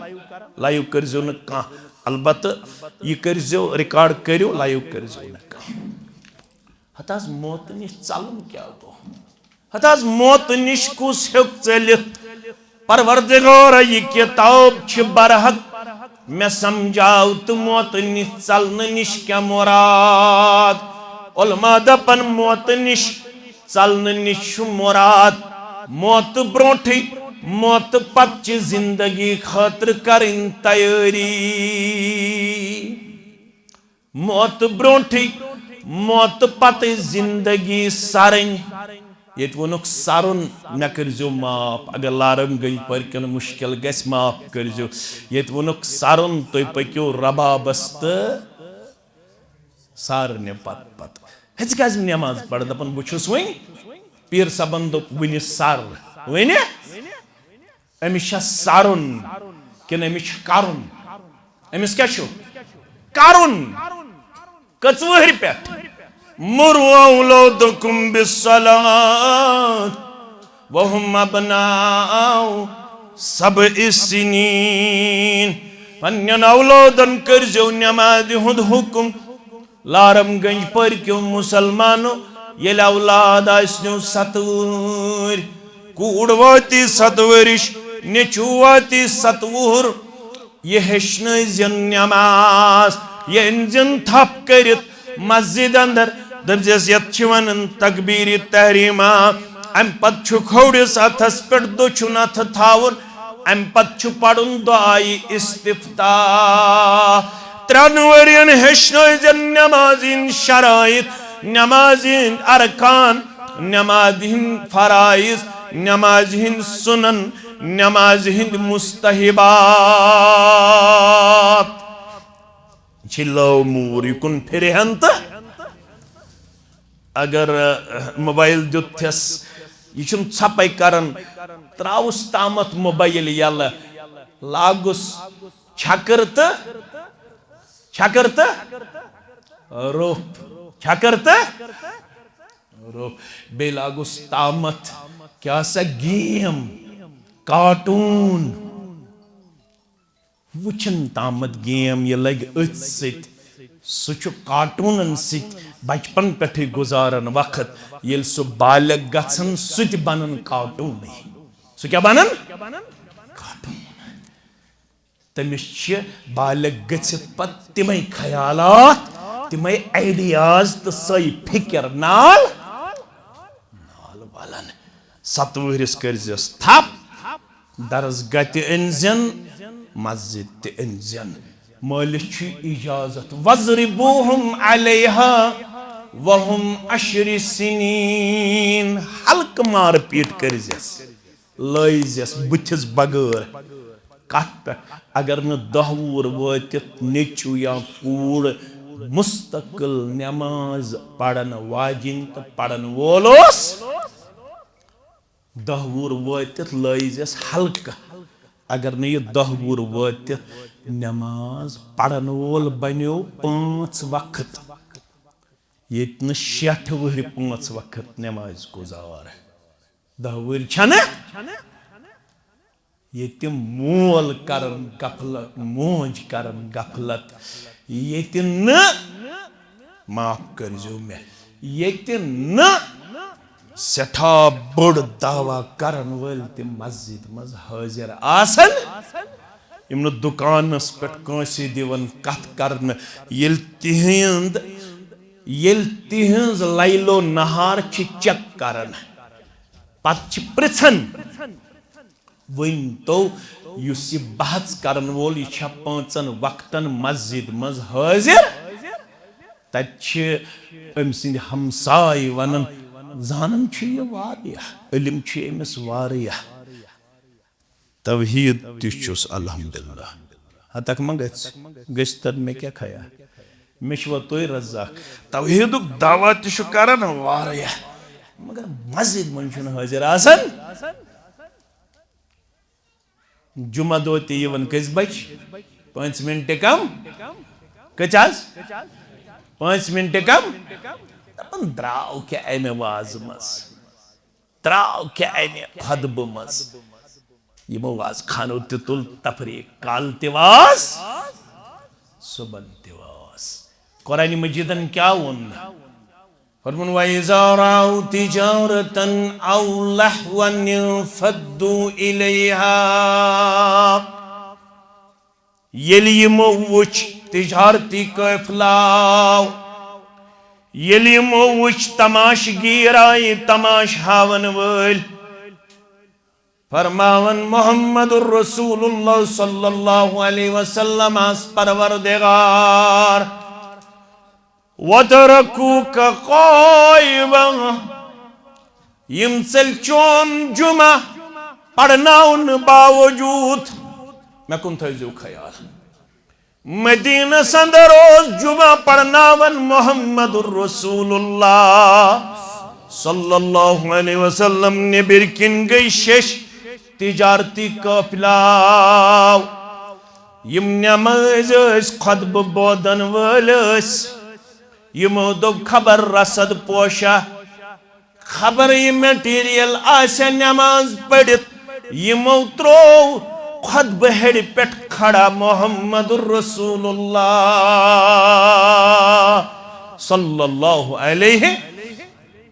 لایِو کٔرۍزیو نہٕ کانٛہہ۔ البتہٕ یہِ کٔرۍزیو، ریکارڈ کٔرِو، لایِو کٔرۍزیو نہٕ کانٛہہ۔ ہتہٕ حظ، موتہٕ نِش ژلُن کیٛاہ گوٚو؟ ہتہٕ حظ، موتہٕ نِش کُس ہیوٚک ژٔلِتھ؟ پروردگارا، یہِ کتاب چھِ برحق، مےٚ سمجھاو تہٕ موتہٕ نِش ژلنہٕ نِش کیٛاہ مراد؟ علماء دپن، موتہٕ نِش ژلنہٕ نِش چھُ مراد موتہٕ برونٹھٕے، موتہٕ پتہٕ چہِ زندگی خٲطرٕ کرٕنۍ تیٲری۔ موت برونٹھٕے، موت پتہٕ زندگی سرٕنۍ۔ ییٚتہِ ووٚنُکھ سرُن، مےٚ کٔرۍزیو معاف۔ اگر لارم گٔے پٔرۍ کِنہٕ مُشکِل گژھِ، معاف کٔرۍزیو۔ ییٚتہِ ووٚنُکھ سرُن، تُہۍ پٔکِو ربابس تہٕ سارنہِ پتہٕ پتہٕ۔ ہیٚژ کیٛازِ نٮ۪ماز پرٕ؟ دپان، بہٕ چھُس وُنہِ۔ پیٖر صٲبن دوٚپ، وُنہِ سر، وُنہِ۔ أمِس چھا سرُن کِنہٕ أمِس چھُ کرُن؟ أمِس کیٛاہ چھُ؟ کرُن۔ کٔژوٕہرِ پٮ۪ٹھ؟ مروا اولادکم بالصلاۃ وہم ابناء سبع سنین۔ پننٮ۪ن اولادن کٔرۍزیو نٮ۪مازِ ہُنٛد حُکم۔ لارم گنج پورکیو مسلمانو، ییٚلہِ اولاد آسنو ستہٕ وُہٕرۍ، کوٗر واتی ستہٕ ؤرِش، نیٚچوٗ واتی ستہٕ وُہُر، یہِ ہیٚچھنٲوزٮ۪ن نٮ۪ماز، یہِ أنزٮ۪ن تھپھ کٔرِتھ مسجد اندر، دٔپزٮ۪س، یتھ چھِ ونان تکبیرِ تحریمہ۔ امہِ پتہٕ چھُ کھوورِس اتھس پٮ۪ٹھ دٔچھُن اتھٕ تھاوُن، امہِ پتہٕ چھُ پرُن دعایہِ استفتاح۔ ترٛٮ۪ن ؤرین ہیٚچھنٲوزٮ۪ن نٮ۪مازِ ہٕنٛدۍ شرائط، نٮ۪مازِ ہٕنٛدۍ ارکان، نٮ۪مازِ ہٕنٛدۍ فرائض، نٮ۪مازِ ہٕنٛدۍ سنن، نٮ۪مازِ ہٕنٛدۍ مستحبات۔ چھِ لٲو موٗر، یہِ کُن پھِرِ ہن تہٕ اگر، ٲہ، موبایل دیُت تھس، یہِ چھُنہٕ ژھۄپے کران، تراوُس تامتھ موبایل یلہٕ، لاگُس چھکر تہٕ، چھکر تہٕ روٚف، چھکر تہٕ روٚف، بیٚیہِ لاگُس تامتھ کیٛاہ سا گیم، کارٹوٗن۔ وٕچھن تامتھ گیم، یہِ لگہِ أتھۍ سۭتۍ۔ سُہ چھُ کارٹوٗنن سۭتۍ بچپن پٮ۪ٹھٕے گُزاران وقت۔ ییٚلہِ سُہ بالغ گژھن، سُہ تہِ بنن کارٹوٗنٕے۔ سُہ کیٛاہ بنن؟ کارٹوٗن۔ تٔمِس چھِ بالغ گٔژھِتھ پتہٕ تِمے خیالات، تِمے آیڈیاز تہٕ سۄے فکر نال، نال ولان۔ ستہٕ وُہرِس کٔرزٮ۪س تھپھ، درس گاہ تہِ أنزٮ۪ن، مسجد تہِ أنزٮ۪ن۔ مٲلِس چھُ اجازت، "وَاضْرِبُوهُمْ عَلَيْهَا وَهُمْ عَشْرُ سِنِينَ"، ہلکہٕ مار پیٖٹ کٔرزٮ۪س، لٲیزٮ۪س بٕتھِس بغٲر۔ کتھ پٮ۪ٹھ؟ اگر نہٕ دَہ وُہُر وٲتِتھ نیٚچُو یا کوٗر مستقل نٮ۪ماز پرن واجِنۍ تہٕ پرن وول اوس، دَہ وُہُر وٲتِتھ لٲیزٮ۪س ہلکہٕ۔ اگر نہٕ یہِ دَہ وُہُر وٲتِتھ نٮ۪ماز پرن وول بنیو پانٛژھ وقت، ییٚتہِ نہٕ شیٹھ وُہرِ پانٛژھ وقت نٮ۪مازِ گُزار۔ دَہ وُہٕرۍ چھَنہٕ؟ ییٚتہِ مول کرن غفلت، موج کرن غفلت، ییٚتہِ نہٕ، معاف کٔرزیو مےٚ، ییٚتہِ نہٕ سٮ۪ٹھاہ بوٚڑ دعویٰ کرن وٲلۍ تہِ مسجد منٛز حٲضِر آسن، یِم نہٕ دُکانس پٮ۪ٹھ کٲنٛسہِ دِوان کتھ کرنہٕ، ییٚلہِ تِہنٛد، ییٚلہِ تِہنٛز لیل و نہار چھِ چیک کران، پتہٕ چھِ پرژھان، ؤنۍ تو، یُس یہِ بحث کرن وول، یہِ چھا پانٛژن وقتن مسجد منٛز حٲضِر؟ تتہِ چھِ أمۍ سٕنٛدۍ ہمساے ونان، "زانان چھُ یہِ واریاہ، علم چھُ أمِس واریاہ، توحید تہِ چھُس الحمدللہ۔" ہتکھ ما گژھِ؟ گژھِ تن، مےٚ کیٛاہ خیال؟ مےٚ چھُوا تُہۍ رزاق؟ توحیدُک دعویٰ تہِ چھُ کران واریاہ، مگر مسجد منٛز چھُنہٕ حٲضِر آسان۔ جمعہ دۄہ تہِ یِوان کٔژِ بجہِ؟ پانٛژِ منٹہِ کم۔ کٔژِ حظ؟ پانٛژِ منٹہِ کم۔ دپان، درٛاو کیٛاہ امہِ وازٕ منٛز؟ درٛاو کیٛاہ امہِ خطبہٕ منٛز؟ یِمو واز خانو تہِ تُل تفریٖق، کالہٕ تہِ واز، صُبحن تہِ واز۔ قرآن مجیدن کیٛاہ ووٚن؟ فرمون، "وَإِذَا رَأَوْا تِجَارَةً أَوْ لَهْوًا انفَضُّوا إِلَيْهَا۔" ییٚلہِ یِمو وُچھ تجارتی قٲفلہٕ آو، ییٚلہِ یِمو وُچھ تماش گیٖر آیہِ، تماش ہاون وٲلۍ، فرماون محمد رسول اللہ صلی اللہ علیہ وسلم آس، پروردگار، "وَتَرَكُوكَ قَائِمًا"، یِم ژٔلۍ چون جمعہ پرناونہٕ باوجود۔ مےٚ کُن تھٲیزیو خیال۔ مدینس اندر اوس جمعہ پرناون محمد رسول اللہ صلی اللہ علیہ وسلم۔ نیبر کن گئی شش تجارتی قافلہ۔ یم نماز ٲسۍ، خطبہٕ بوزن وٲلۍ ٲسۍ۔ یمو دوٚپ، خبر رسد پوشہ۔ خبر یہِ مٹیریل آسہِ نماز پٔرِتھ، یِمو ترٛوو خطبہٕ ہیٚرِ پٮ۪ٹھ کھڑا محمد رسول اللہ صلی اللہ علیہ۔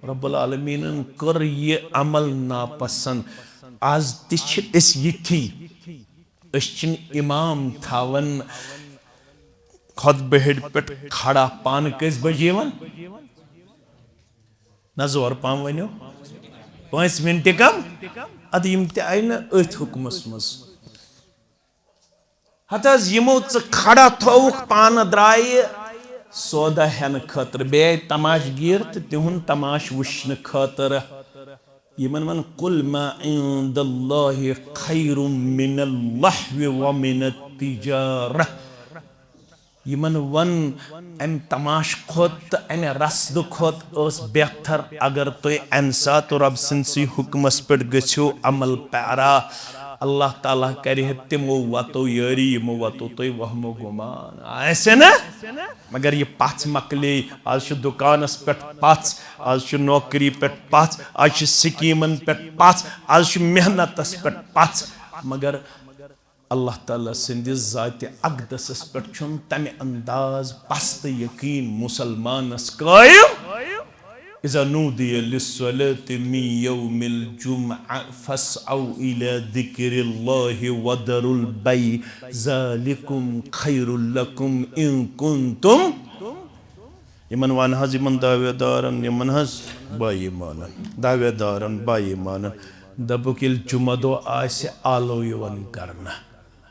رب العالمینن کٔر یہِ عمل ناپسند۔ آز تہِ چھِ أسۍ یِتھی، أسۍ چھِنہٕ امام تھاوان خطبہٕ ہیٚرِ پٮ۪ٹھ کھڑا۔ پانہٕ کٔژِ بجہِ یِوان؟ نہ زور پہم ؤنِو۔ پانٛژِ منٹہِ کم؟ ادٕ یِم تہِ آیہِ نہ أتھۍ حُکمس منٛز۔ ہتہٕ حظ یِمو ژٕ کھڑا تھووُکھ، پانہٕ درٛایہِ سودا ہٮ۪نہٕ خٲطرٕ، بیٚیہِ آیہِ تماش گیٖر تہٕ تِہُنٛد تماش وٕچھنہٕ خٲطرٕ۔ یِمن وَن، "قل ما عند الله خير من اللهو ومن التجارة۔" یِمن وَن، امہِ تماش کھۄتہٕ تہٕ امہِ رسدٕ کھۄتہٕ ٲس بہتر اگر تُہۍ امہِ ساتہٕ رۄب سٕنٛدسٕے حُکمس پٮ۪ٹھ گٔژھِو عمل پیرا۔ اللہ تعالیٰ کرِ ہے تِمو وتو یٲری، یِمو وتو تُہۍ وہمو گُمان آسہِ نہ۔ مگر یہِ پژھ مۄکلے، آز چھُ دُکانس پٮ۪ٹھ پژھ، آز چھُ نوکری پٮ۪ٹھ پژھ، آز چھُ سکیٖمن پٮ۪ٹھ پژھ، آز چھُ محنتس پٮ۪ٹھ پژھ۔ مگر اللہ تعالیٰ سٕنٛدِس ذاتِ اقدسس پٮ۪ٹھ چھُنہٕ تمہِ انداز پستہٕ یقین مسلمانس قٲیِم۔ اذا نودی للصلاة من یوم الجمعہ فاسعوا الی ذکر اللہ وذروا البیع ذالکم خیر لکم ان کنتم۔ یِمن ون حظ، یِمن دعوے دارن، یِمن حظ با ایمانن، دعوے دارن، با ایمانن، دپُکھ ییٚلہِ جمعہ دۄہ آسہِ آلو یِوان کرنہٕ،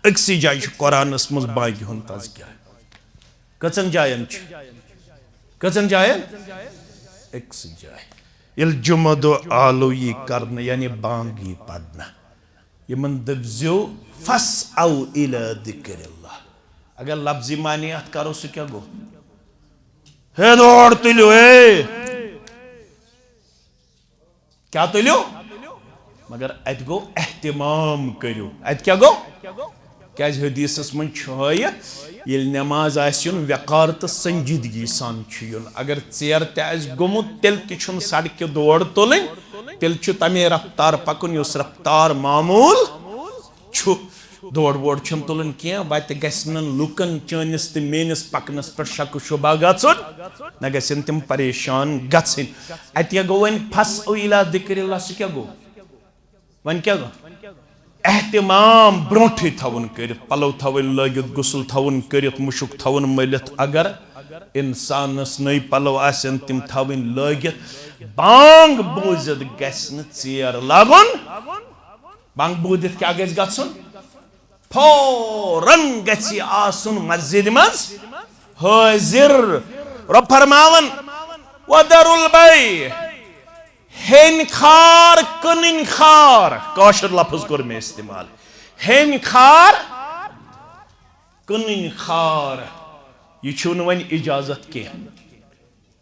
أکسٕے جایہِ چھُ قرآنس منٛز بانگہِ ہُنٛد تذکرہ۔ کٔژن جاین چھُ؟ کٔژن جاین؟ أکسٕے جایہِ۔ ییٚلہِ جمعہ دۄہ آلو یی کرنہٕ، یعنی بانگ یی پرنہٕ، یِمن دٔپزیو، فاسعوا الی ذکر اللہ۔ اگر لفظی معنی اتھ کرو، سُہ کیٛاہ گوٚو؟ ہے، دور تُلِو، ہے۔ کیٛاہ تُلِو؟ مگر اتہِ گوٚو اہتمام کٔرِو۔ اتہِ کیٛاہ گوٚو؟ کیٛازِ حدیثس منٛز چھُ ہٲیِتھ، ییٚلہِ نٮ۪ماز آسہِ یُن، وقار تہٕ سنجیدگی سان چھُ یُن۔ اگر ژیر تہِ آسہِ گوٚمُت، تیٚلہِ تہِ چھُنہٕ سڑکہِ دور تُلٕنۍ، تیٚلہِ چھُ تمے رفتار پکُن، یۄس رفتار معموٗل چھُ۔ دور وور چھُنہٕ تُلُن کینٛہہ، وتہِ گژھِ نہٕ لُکن چٲنِس تہٕ میٲنِس پکنس پٮ۪ٹھ شک و شبہ گژھُن، نہ گژھن تِم پریشان گژھٕنۍ۔ اتہِ کیٛاہ گوٚو وۄنۍ؟ فاسعوا الی ذکر اللہ، سُہ کیٛاہ گوٚو؟ وۄنۍ کیٛاہ گوٚو؟ اہتمام برونٹھٕے تھاوُن کٔرِتھ، پلو تھاوٕنۍ لٲگِتھ، غسل تھاوُن کٔرِتھ، مُشُک تھاوُن مٔلِتھ۔ اگر انسانس نٔے پلو آسن، تِم تھاوٕنۍ لٲگِتھ۔ بانگ بوٗزِتھ گژھِ نہٕ ژیر لاگُن۔ بانگ بوٗزِتھ کیٛاہ گژھِ گژھُن؟ فوراً گژھِ آسُن مسجد منٛز حٲضِر۔ رۄب فرماوان، وذروا البیع، ہیٚنۍ خار، کٕنٕنۍ خار، کٲشُر لفظ کوٚر مےٚ استعمال، ہیٚنۍ خار، کٕنٕنۍ خار، یہِ چھُو نہٕ وۄنۍ اجازت کینٛہہ۔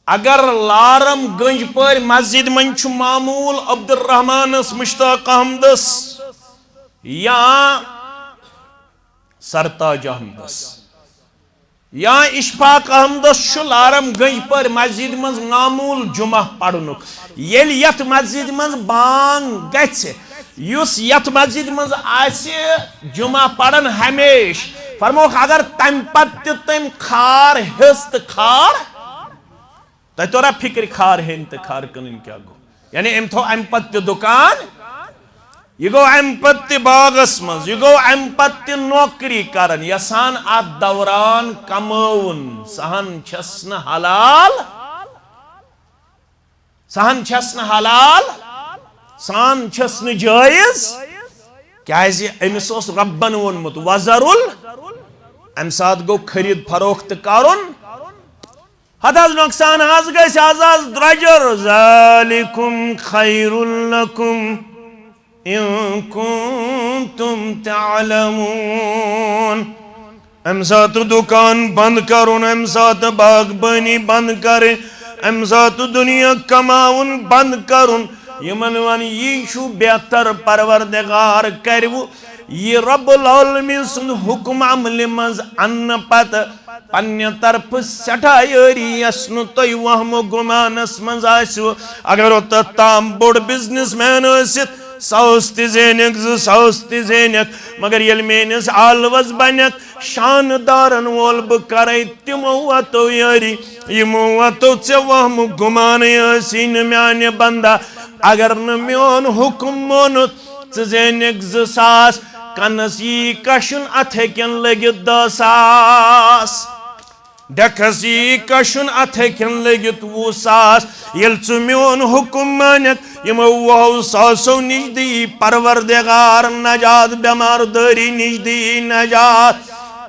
اگر لارم گنج پورِ مسجد منٛز چھُ معمول عبدالرحمانس، مشتاق احمدس یا سرتاج احمدس یا اشفاق احمدس چھُ لارم گنج پورِ مسجد منٛز معمول جمعہ پرنُک، ییٚلہِ یتھ مسجد منٛز بانگ گژھِ، یُس یتھ مسجد منٛز آسہِ جمعہ پران ہمیشہٕ، فرموکھ، اگر تمہِ پتہٕ تہِ تٔمۍ خار ہیٚژ تہٕ خار تۄہہِ توٚرا فِکرِ خار ہیٚنۍ تہٕ خار کٕنٕنۍ کیٛاہ گوٚو؟ یعنی أمۍ تھوٚو اَمہِ پتہٕ تہِ دُکان، یہِ گوٚو اَمہِ پتہٕ تہِ باغس منٛز، یہِ گوٚو اَمہِ پتہٕ تہِ نوکری کران، یژھان اَتھ دوران کمٲوُن۔ سہن چھَس نہٕ حلال، سہن چھَس نہٕ حلال، سہن چھَس نہٕ جٲیز، کیٛازِ أمِس اوس رۄبن ووٚنمُت، وَذَرُل، اَمہِ ساتہٕ گوٚو خرید فروخت کرُن۔ ہتہٕ حظ نۄقصان حظ گژھِ، از حظ درٛۄجر۔ ذالکم خیر لکم ان کنتم تعلمون۔ امہِ ساتہٕ دُکان بند کرُن، امہِ ساتہٕ باغبٲنی بند کرٕنۍ، امہِ ساتہٕ دُنیا کماوُن بند کرُن، یِمن ون یی چھُ بہتر، پروردگار کرِوٕ یہِ رب العالمین سُنٛد حُکم عملہِ منٛز اننہٕ پتہٕ پننہِ طرفہٕ سٮ۪ٹھاہ یٲری، یۄس نہٕ تۄہہِ وہمہٕ گُمانس منٛز آسِوٕ۔ اگر اوٚتتھ تام بوٚڑ بزنس مین ٲسِتھ، ساس تہِ زینکھ، زٕ ساس تہِ زینکھ، مگر ییٚلہِ میٲنِس آلوس بنکھ، شانہٕ دارن وول بہٕ کرے، تِمو وتو یٲری، یِمو وتو ژےٚ وہمہٕ گُمانٕے ٲسی نہٕ میانہِ بندہ۔ اگر نہٕ میون حُکم مونُتھ، ژٕ زینکھ زٕ ساس، کنس یی کشُن، اتھ ہیٚکن لٔگِتھ دہ ساس۔ ڈیکس یی کشُن، اتھ ہیٚکن لٔگِتھ وُہ ساس۔ ییٚلہِ ژٕ میون حُکم مانکھ، یِمو وُہو ساسو نِش دِیی پروردگار نجات، بٮ۪مار دٲری نِش دِیی نجات،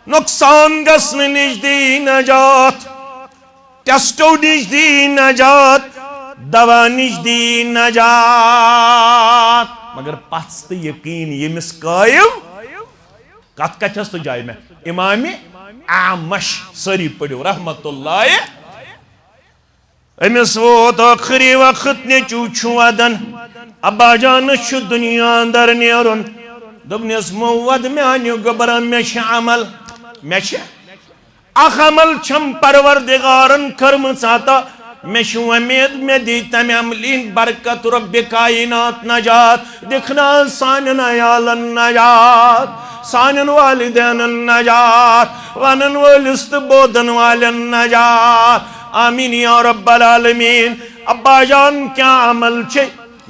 نۄقصان گژھنہٕ نِش دِیی نجات، ٹیسٹو نِش دِیی نجات، دوا نِش دِیی نجات۔ مگر پژھ تہٕ یقین ییٚمِس قٲیِم، کتھ کتھس تہٕ جایہِ مےٚ امامِ اعمش۔ سٲری پٔرِو رحمت اللہ۔ أمِس ووت ٲخری وقت، نیٚچوٗ چھُ ودان، ابا جانس چھُ دُنیا اندر نیرُن۔ دوٚپنس، مو ود میانہِ گوٚبرا، مےٚ چھِ عمل، مےٚ چھِ اکھ عمل چھم پروردگارن کٔرمٕژ عطا۔ مےٚ چھِ وۄمید، مےٚ دی تمہِ عملہِ ہٕنٛدۍ برکت رۄبِ کائنات نجات۔ دِکھ نا سانٮ۪ن عیالن نجات، سانٮ۪ن والدینن نجات، ونن وٲلِس تہٕ بوزن والٮ۪ن نجات۔ آمین یا رب العالمین۔ ابا جان، کیٛاہ عمل چھے؟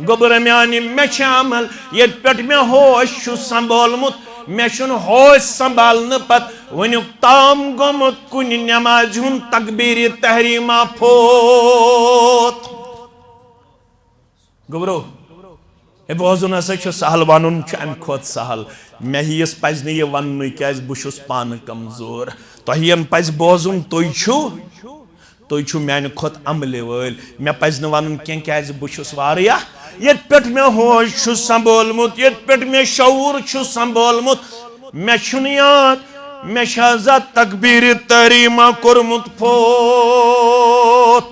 گوٚبرا میانہِ، مےٚ چھِ عمل، ییٚتہِ پٮ۪ٹھ مےٚ ہوش چھُ سنبھولمُت، مےٚ چھُنہٕ ہوش سنبھالنہٕ پتہٕ وٕنیُک تام گوٚمُت کُنہِ نٮ۪مازِ ہُنٛد تکبیرِ تحریمہ فوت۔ گوٚبرو، ہے، بوزُن ہسا چھُ سہل، ونُن چھُ امہِ کھۄتہٕ سہل۔ مےٚ ہیٚیِس پزِ نہٕ یہِ وننُے، کیازِ بہٕ چھُس پانہٕ کمزور۔ تۄہہِ ین پزِ بوزُن، تُہۍ چھِو، تُہۍ چھِو میانہِ کھۄتہٕ عملہِ وٲلۍ۔ مےٚ پزِ نہٕ ونُن کینٛہہ، کیازِ بہٕ چھُس واریاہ۔ ییٚتہِ پٮ۪ٹھ مےٚ ہوش چھُ سنبھولمُت، ییٚتہِ پٮ۪ٹھ مےٚ شعوٗر چھُ سنبھولمُت، مےٚ چھُنہٕ یاد مےٚ چھا زانٛہہ تکبیرِ تحریمہ کوٚرمُت فوت۔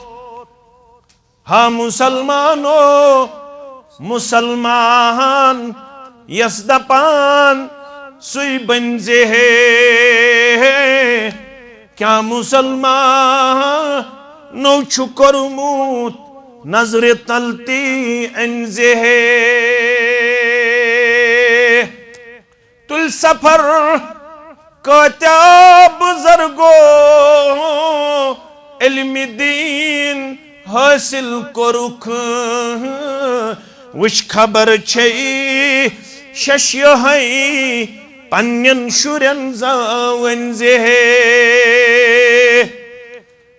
ہا مسلمانو، مسلمان یس دپان سُے بنزِ ہے، کیا مسلمانو چھُ کوٚرمُت نظرِ تل تی انزِ ہے؟ تُلۍ سفر کٲتیٛاہ بُزرگو علمِ دیٖن حٲصِل کوٚرُکھ۔ وٕچھ خبر چھے شش یِہوٚے پننٮ۪ن شُرٮ۪ن زاوٕنۍ زِ ہے۔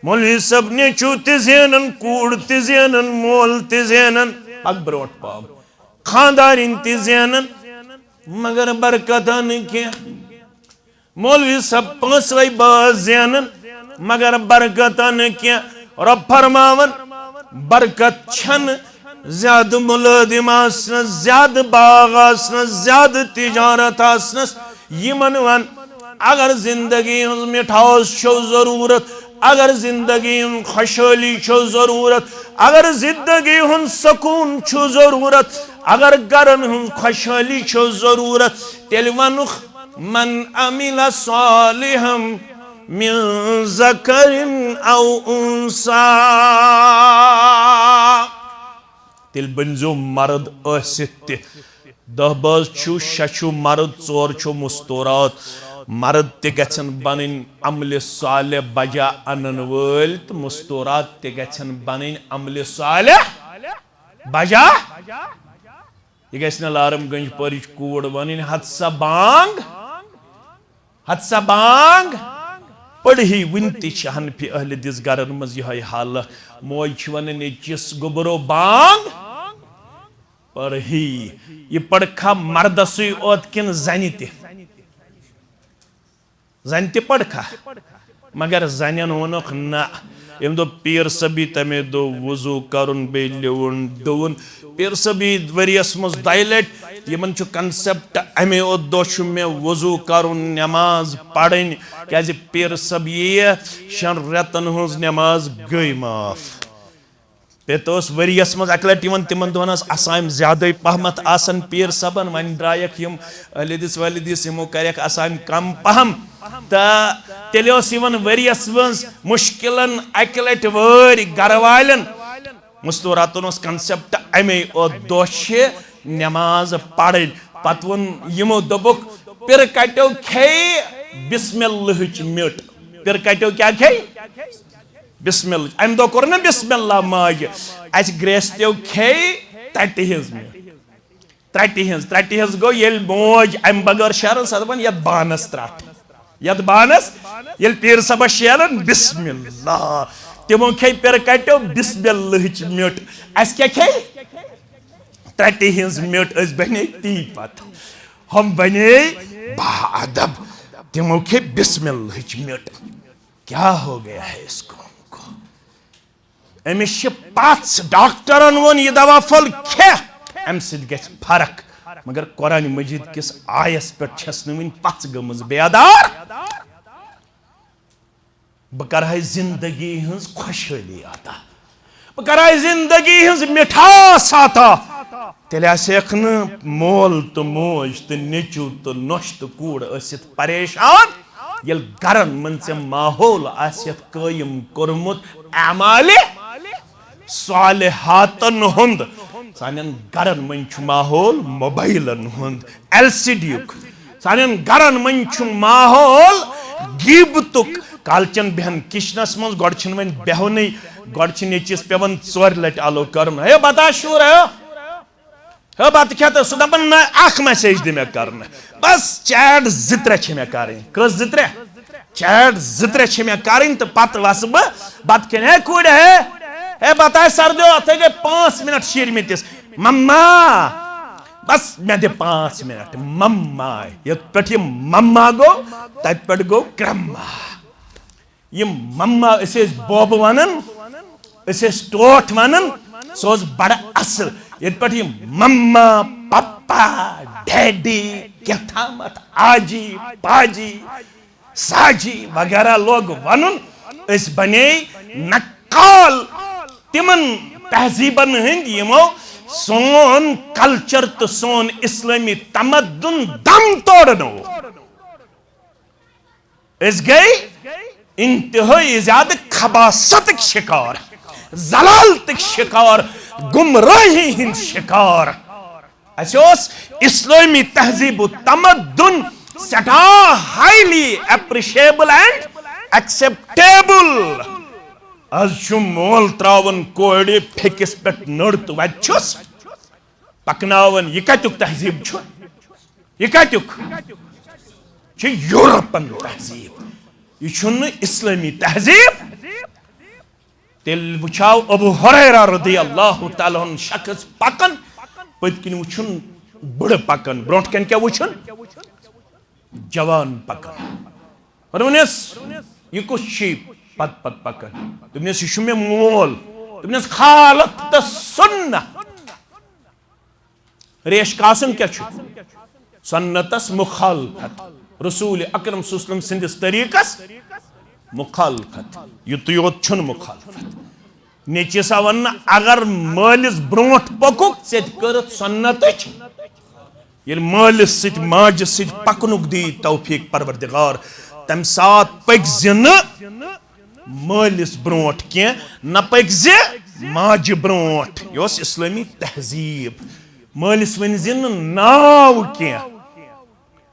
مولوی صٲب نیٚچوٗ تہِ زینان، کوٗر تہِ زینان، مول تہِ زینان، پکھ برونٛٹھ پہم، خانٛدارِنۍ تہِ زینان، مگر برکتہ نہٕ کینٛہہ۔ مولوی صٲب پانٛژوے باز زینان، مگر برکتہ نہٕ کینٛہہ۔ رۄب فرماوان، برکت چھنہٕ زیادٕ مُلٲزِم آسنس، زیادٕ باغ آسنس، زیادٕ تجارت آسنس۔ یِمن ون، اگر زندگی ہٕنٛز مِٹھاس چھو ضروٗرت، اگر زندگی ہٕنٛز خۄشحٲلی چھو ضروٗرت، اگر زندگی ہُنٛد سکوٗن چھُ ضروٗرت، اگر گرن ہٕنٛز خۄشحٲلی چھو ضروٗرت، تیٚلہِ ونُکھ، من عمل صالحا من ذکر او انثی۔ تیٚلہِ بٔنۍزیو مرد ٲسِتھ تہِ۔ دَہ باز چھُ، شےٚ چھُ مرد، ژور چھُ مستورات۔ مرد تہِ گژھن بنٕنۍ عملِ صالح بجا انن وٲلۍ تہٕ مستورات تہِ گژھن بنٕنۍ عملِ صالح بجا۔ یہِ گژھِ نہٕ لارم گنج پورِچ کوٗر ونٕنۍ، ہتہٕ سا بانگ، ہتہٕ سا بانگ پٔرہی۔ وُنہِ تہِ چھِ حنفی اہل حدیث گرن منٛز یِہوٚے حالہ۔ موج چھِ ونان، نیٚچِس گوٚبرو بانگ پٔرہی۔ یہِ پرکھا مردسٕے اوت کِنہٕ زنہِ تہِ؟ زنہِ تہِ پرکھا، مگر زنٮ۪ن ووٚنُکھ نہ۔ ییٚمہِ دۄہ پیٖر صٲبی تَمے دۄہ وضوٗ کَرُن بیٚیہِ لیوُن ڈُوُن۔ پیٖر صٲبی ؤریَس منٛز دۄیہِ لَٹہِ، یِمَن چھُ concept اَمے اوت دۄہ چھُ مےٚ وضوٗ کَرُن، نٮ۪ماز پَرٕنۍ، کیٛازِ پیٖر صٲب یِیہِ شٮ۪ن رٮ۪تَن ہٕنٛز نٮ۪ماز گٔے معاف۔ پتہٕ اوس ؤریَس منٛز اَکہِ لَٹہِ یِوان، تِمَن دۄہَن ٲس اَسامہِ زیادَے پَہمَتھ آسان پیٖر صٲبَن، وۄنۍ درٛایَکھ یِم ٲلِدِس وٲلِدِس، یِمو کَرٮ۪کھ اَسامہِ کَم پَہَم، تہٕ تیٚلہِ اوس یِوان ؤریَس منٛز مُشکِلَن اَکہِ لَٹہِ وٲرۍ گَرٕ والٮ۪ن۔ مستوراتَن اوس concept اَمے اوت دۄہ چھِ نٮ۪ماز پَرٕنۍ۔ پَتہٕ ووٚن یِمو، دوٚپُکھ، پِرٕ کَٹیو کھیٚیہِ بِسمِ اللہٕچ میٚٹ۔ پِرٕ کَٹیو کیٛاہ کھیٚیہِ؟ بسم اللہ۔ امہِ دۄہ کوٚر نہٕ بسم اللہ ماجہِ۔ اسہِ گرٛیستیو کھیٚیہِ ترٛٹہِ ہٕنٛز میٚٹھ۔ ترٛٹہِ ہٕنٛز، ترٛٹہِ ہٕنٛز گوٚو ییٚلہِ موج امہِ بغٲر شیران، سۄ دپان، "یتھ بانس ترٛٹھ، یتھ بانس، ییٚلہِ پیٖر صٲبس شیران، بسم اللہ۔" تِمو کھیٚیہِ پِرٕ کٹیو بسم اللہٕچ میٚٹھ۔ اسہِ کیٛاہ کھیٚیہِ؟ ترٛٹہِ ہٕنٛز میٚٹھ۔ أسۍ بنے تی پتہٕ۔ ہم بنے با ادب۔ تِمو کھیٚیہِ بسم اللہٕچ میٚٹھ۔ کیا ہو گیا ہے اس قوم کو؟ أمِس چھِ پژھ، ڈاکٹرن ووٚن، "یہِ دوا پھوٚل کھےٚ، اَمہِ سۭتۍ گژھِ فرق۔" مگر قرآن مجید کِس آیس پٮ۪ٹھ چھَس نہٕ وٕنہِ پژھ گٔمٕژ بیدار۔ بہٕ کرہے زندگی ہٕنٛز خۄشحٲلی عطا، بہٕ کرہے زندگی ہٕنٛز مِٹھاس عطا۔ تیٚلہِ آسہِ ہکھ نہٕ مول تہٕ موج تہٕ نیٚچو تہٕ نۄشہِ تہٕ کوٗر ٲسِتھ پریشان، ییٚلہِ گرن منٛز ژےٚ ماحول آسہِ یتھ قٲیِم کوٚرمُت اعمالِ صالحاتن ہُنٛد۔ سانٮ۪ن گرن منٛز چھُ ماحول موبایلن ہُنٛد، ایل سی ڈی یُک۔ سانٮ۪ن گرن منٛز چھُ ماحول غیبتُک۔ کالچن بیہن کچنس منٛز، گۄڈٕ چھِنہٕ وۄنۍ بیہونٕے، گۄڈٕ چھِ نیٚچوِس پٮ۪وان ژورِ لٹہِ آلو کرُن، ہے بتہٕ شُر ہے۔ ہے، بتہٕ کھٮ۪تھ سُہ دپان، نہ، اکھ میسیج دِ مےٚ کرنہٕ۔ بس چیٹ زٕ ترٛےٚ چھِ مےٚ کرٕنۍ۔ کٔژ زٕ ترٛےٚ؟ چیٹ زٕ ترٛےٚ چھِ مےٚ کرٕنۍ تہٕ پتہٕ وسہٕ بہٕ بتہٕ کھٮ۪نہِ۔ ہے کورِ، ہے، ہے، بتہٕ آسہِ سردیو، اتھ تھٲے زِ پانٛژھ منٹ شیٖرمٕتِس۔ مما، بس مےٚ دِ پانٛژھ منٹ۔ مما، یتھ پٮ۪ٹھ یہِ مما گوٚو، تتہِ پٮ۪ٹھ گوٚو گرٛمما۔ یِم مما، أسۍ ٲسۍ بوبہٕ ونان، أسۍ ٲسۍ ٹوٹھ ونان، سُہ اوس بڑٕ اصل۔ ییٚتہِ پٮ۪ٹھ یِم مما، پپا، ڈیڈی، کیٛاہ تامتھ، آجی، پاجی، ساجی وغیرہ لوگ ونُن، أسۍ بنے نقال تِمن تہذیبن ہٕنٛدۍ، یِمو سون کلچر تہٕ سون اسلٲمی تمدُن دم توڑنوو۔ أسۍ گٔے انتہٲئی زیادٕ خباثتٕکۍ شکار، ذلالتٕکۍ شکار، گمراہی ہٕنٛدۍ شکار۔ اسہِ اوس اسلٲمی تہذیب و تمدن سٮ۪ٹھاہ highly appreciable and acceptable۔ از چھُ مول تراوان کورِ پھیٚکِس پٮ۪ٹھ نٔر تہٕ وتہِ چھُس پکناوان۔ یہِ کتیُک تہذیب چھُ؟ یہِ کتیُک چھُ؟ یورپن تہذیب، یہِ چھُنہٕ اسلٲمی تہذیب۔ تیٚلہِ وٕچھاو ابو ہریرہ رضی اللہ تعالیٰ عنہ شخص پکان، پٔتۍ کِنۍ وٕچھُن بٕڑٕ پکان، برونٛٹھ کَنہِ کیٛاہ وٕچھُن؟ جوان پکان۔ فرمونس، یہِ کُس چھُے پت پت پکان؟ دوٚپنس، یہِ چھُ مےٚ مول۔ دوٚپنس، خالف تہٕ سنت۔ ریش کاسُن کیٛاہ چھُ؟ سنتس مخالفت، رسول اکرم صلی اللہ علیہ وسلم سٕنٛدِس طریٖقس مخالفت۔ یُتُے یوت چھُنہٕ مخالفت۔ نیٚچوِس آو وننہٕ، اگر مٲلِس برونٛٹھ پوٚکُکھ، ژےٚ تہِ کٔرٕتھ سنتٕچ۔ ییٚلہِ مٲلِس سۭتۍ ماجہِ سۭتۍ پکنُک دی توفیق پروردگار، تمہِ ساتہٕ پٔکۍ زِ نہٕ مٲلِس برونٛٹھ کینٛہہ، نہ پٔکۍ زِ ماجہِ برونٛٹھ۔ یہِ اوس اسلٲمی تہذیب۔ مٲلِس ؤنۍ زِ نہٕ ناو کینٛہہ۔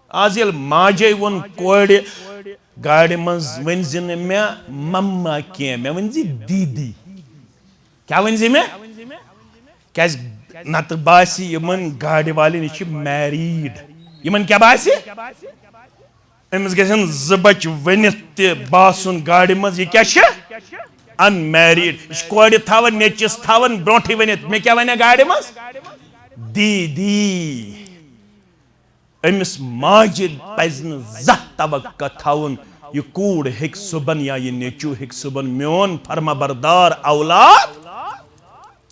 از ییٚلہِ ماجے ووٚن کورِ گاڑِ منٛز، ؤنۍ زِ نہٕ مےٚ مما کینٛہہ، مےٚ ؤنۍ زِ دیٖدی۔ کیٛاہ ؤنۍ زِ مےٚ؟ کیٛازِ نتہٕ باسہِ یِمن گاڑِ والٮ۪ن یہِ چھِ married۔ یِمن کیٛاہ باسہِ؟ أمِس گژھن زٕ بچہِ ؤنِتھ تہِ باسُن گاڑِ منٛز، یہِ کیٛاہ چھِ؟ Unmarried۔ یہِ چھِ کورِ تھاوان، نیٚچوِس تھاوان برونٛٹھٕے ؤنِتھ، مےٚ کیٛاہ ونیا گاڑِ منٛز؟ دیٖدی۔ أمِس ماجہِ پزِ نہٕ زانٛہہ توقع تھاوُن، یہِ کوٗر ہیٚکہِ صُبحن یا یہِ نیٚچوٗ ہیٚکہِ صُبحن میون فرمابردار اولاد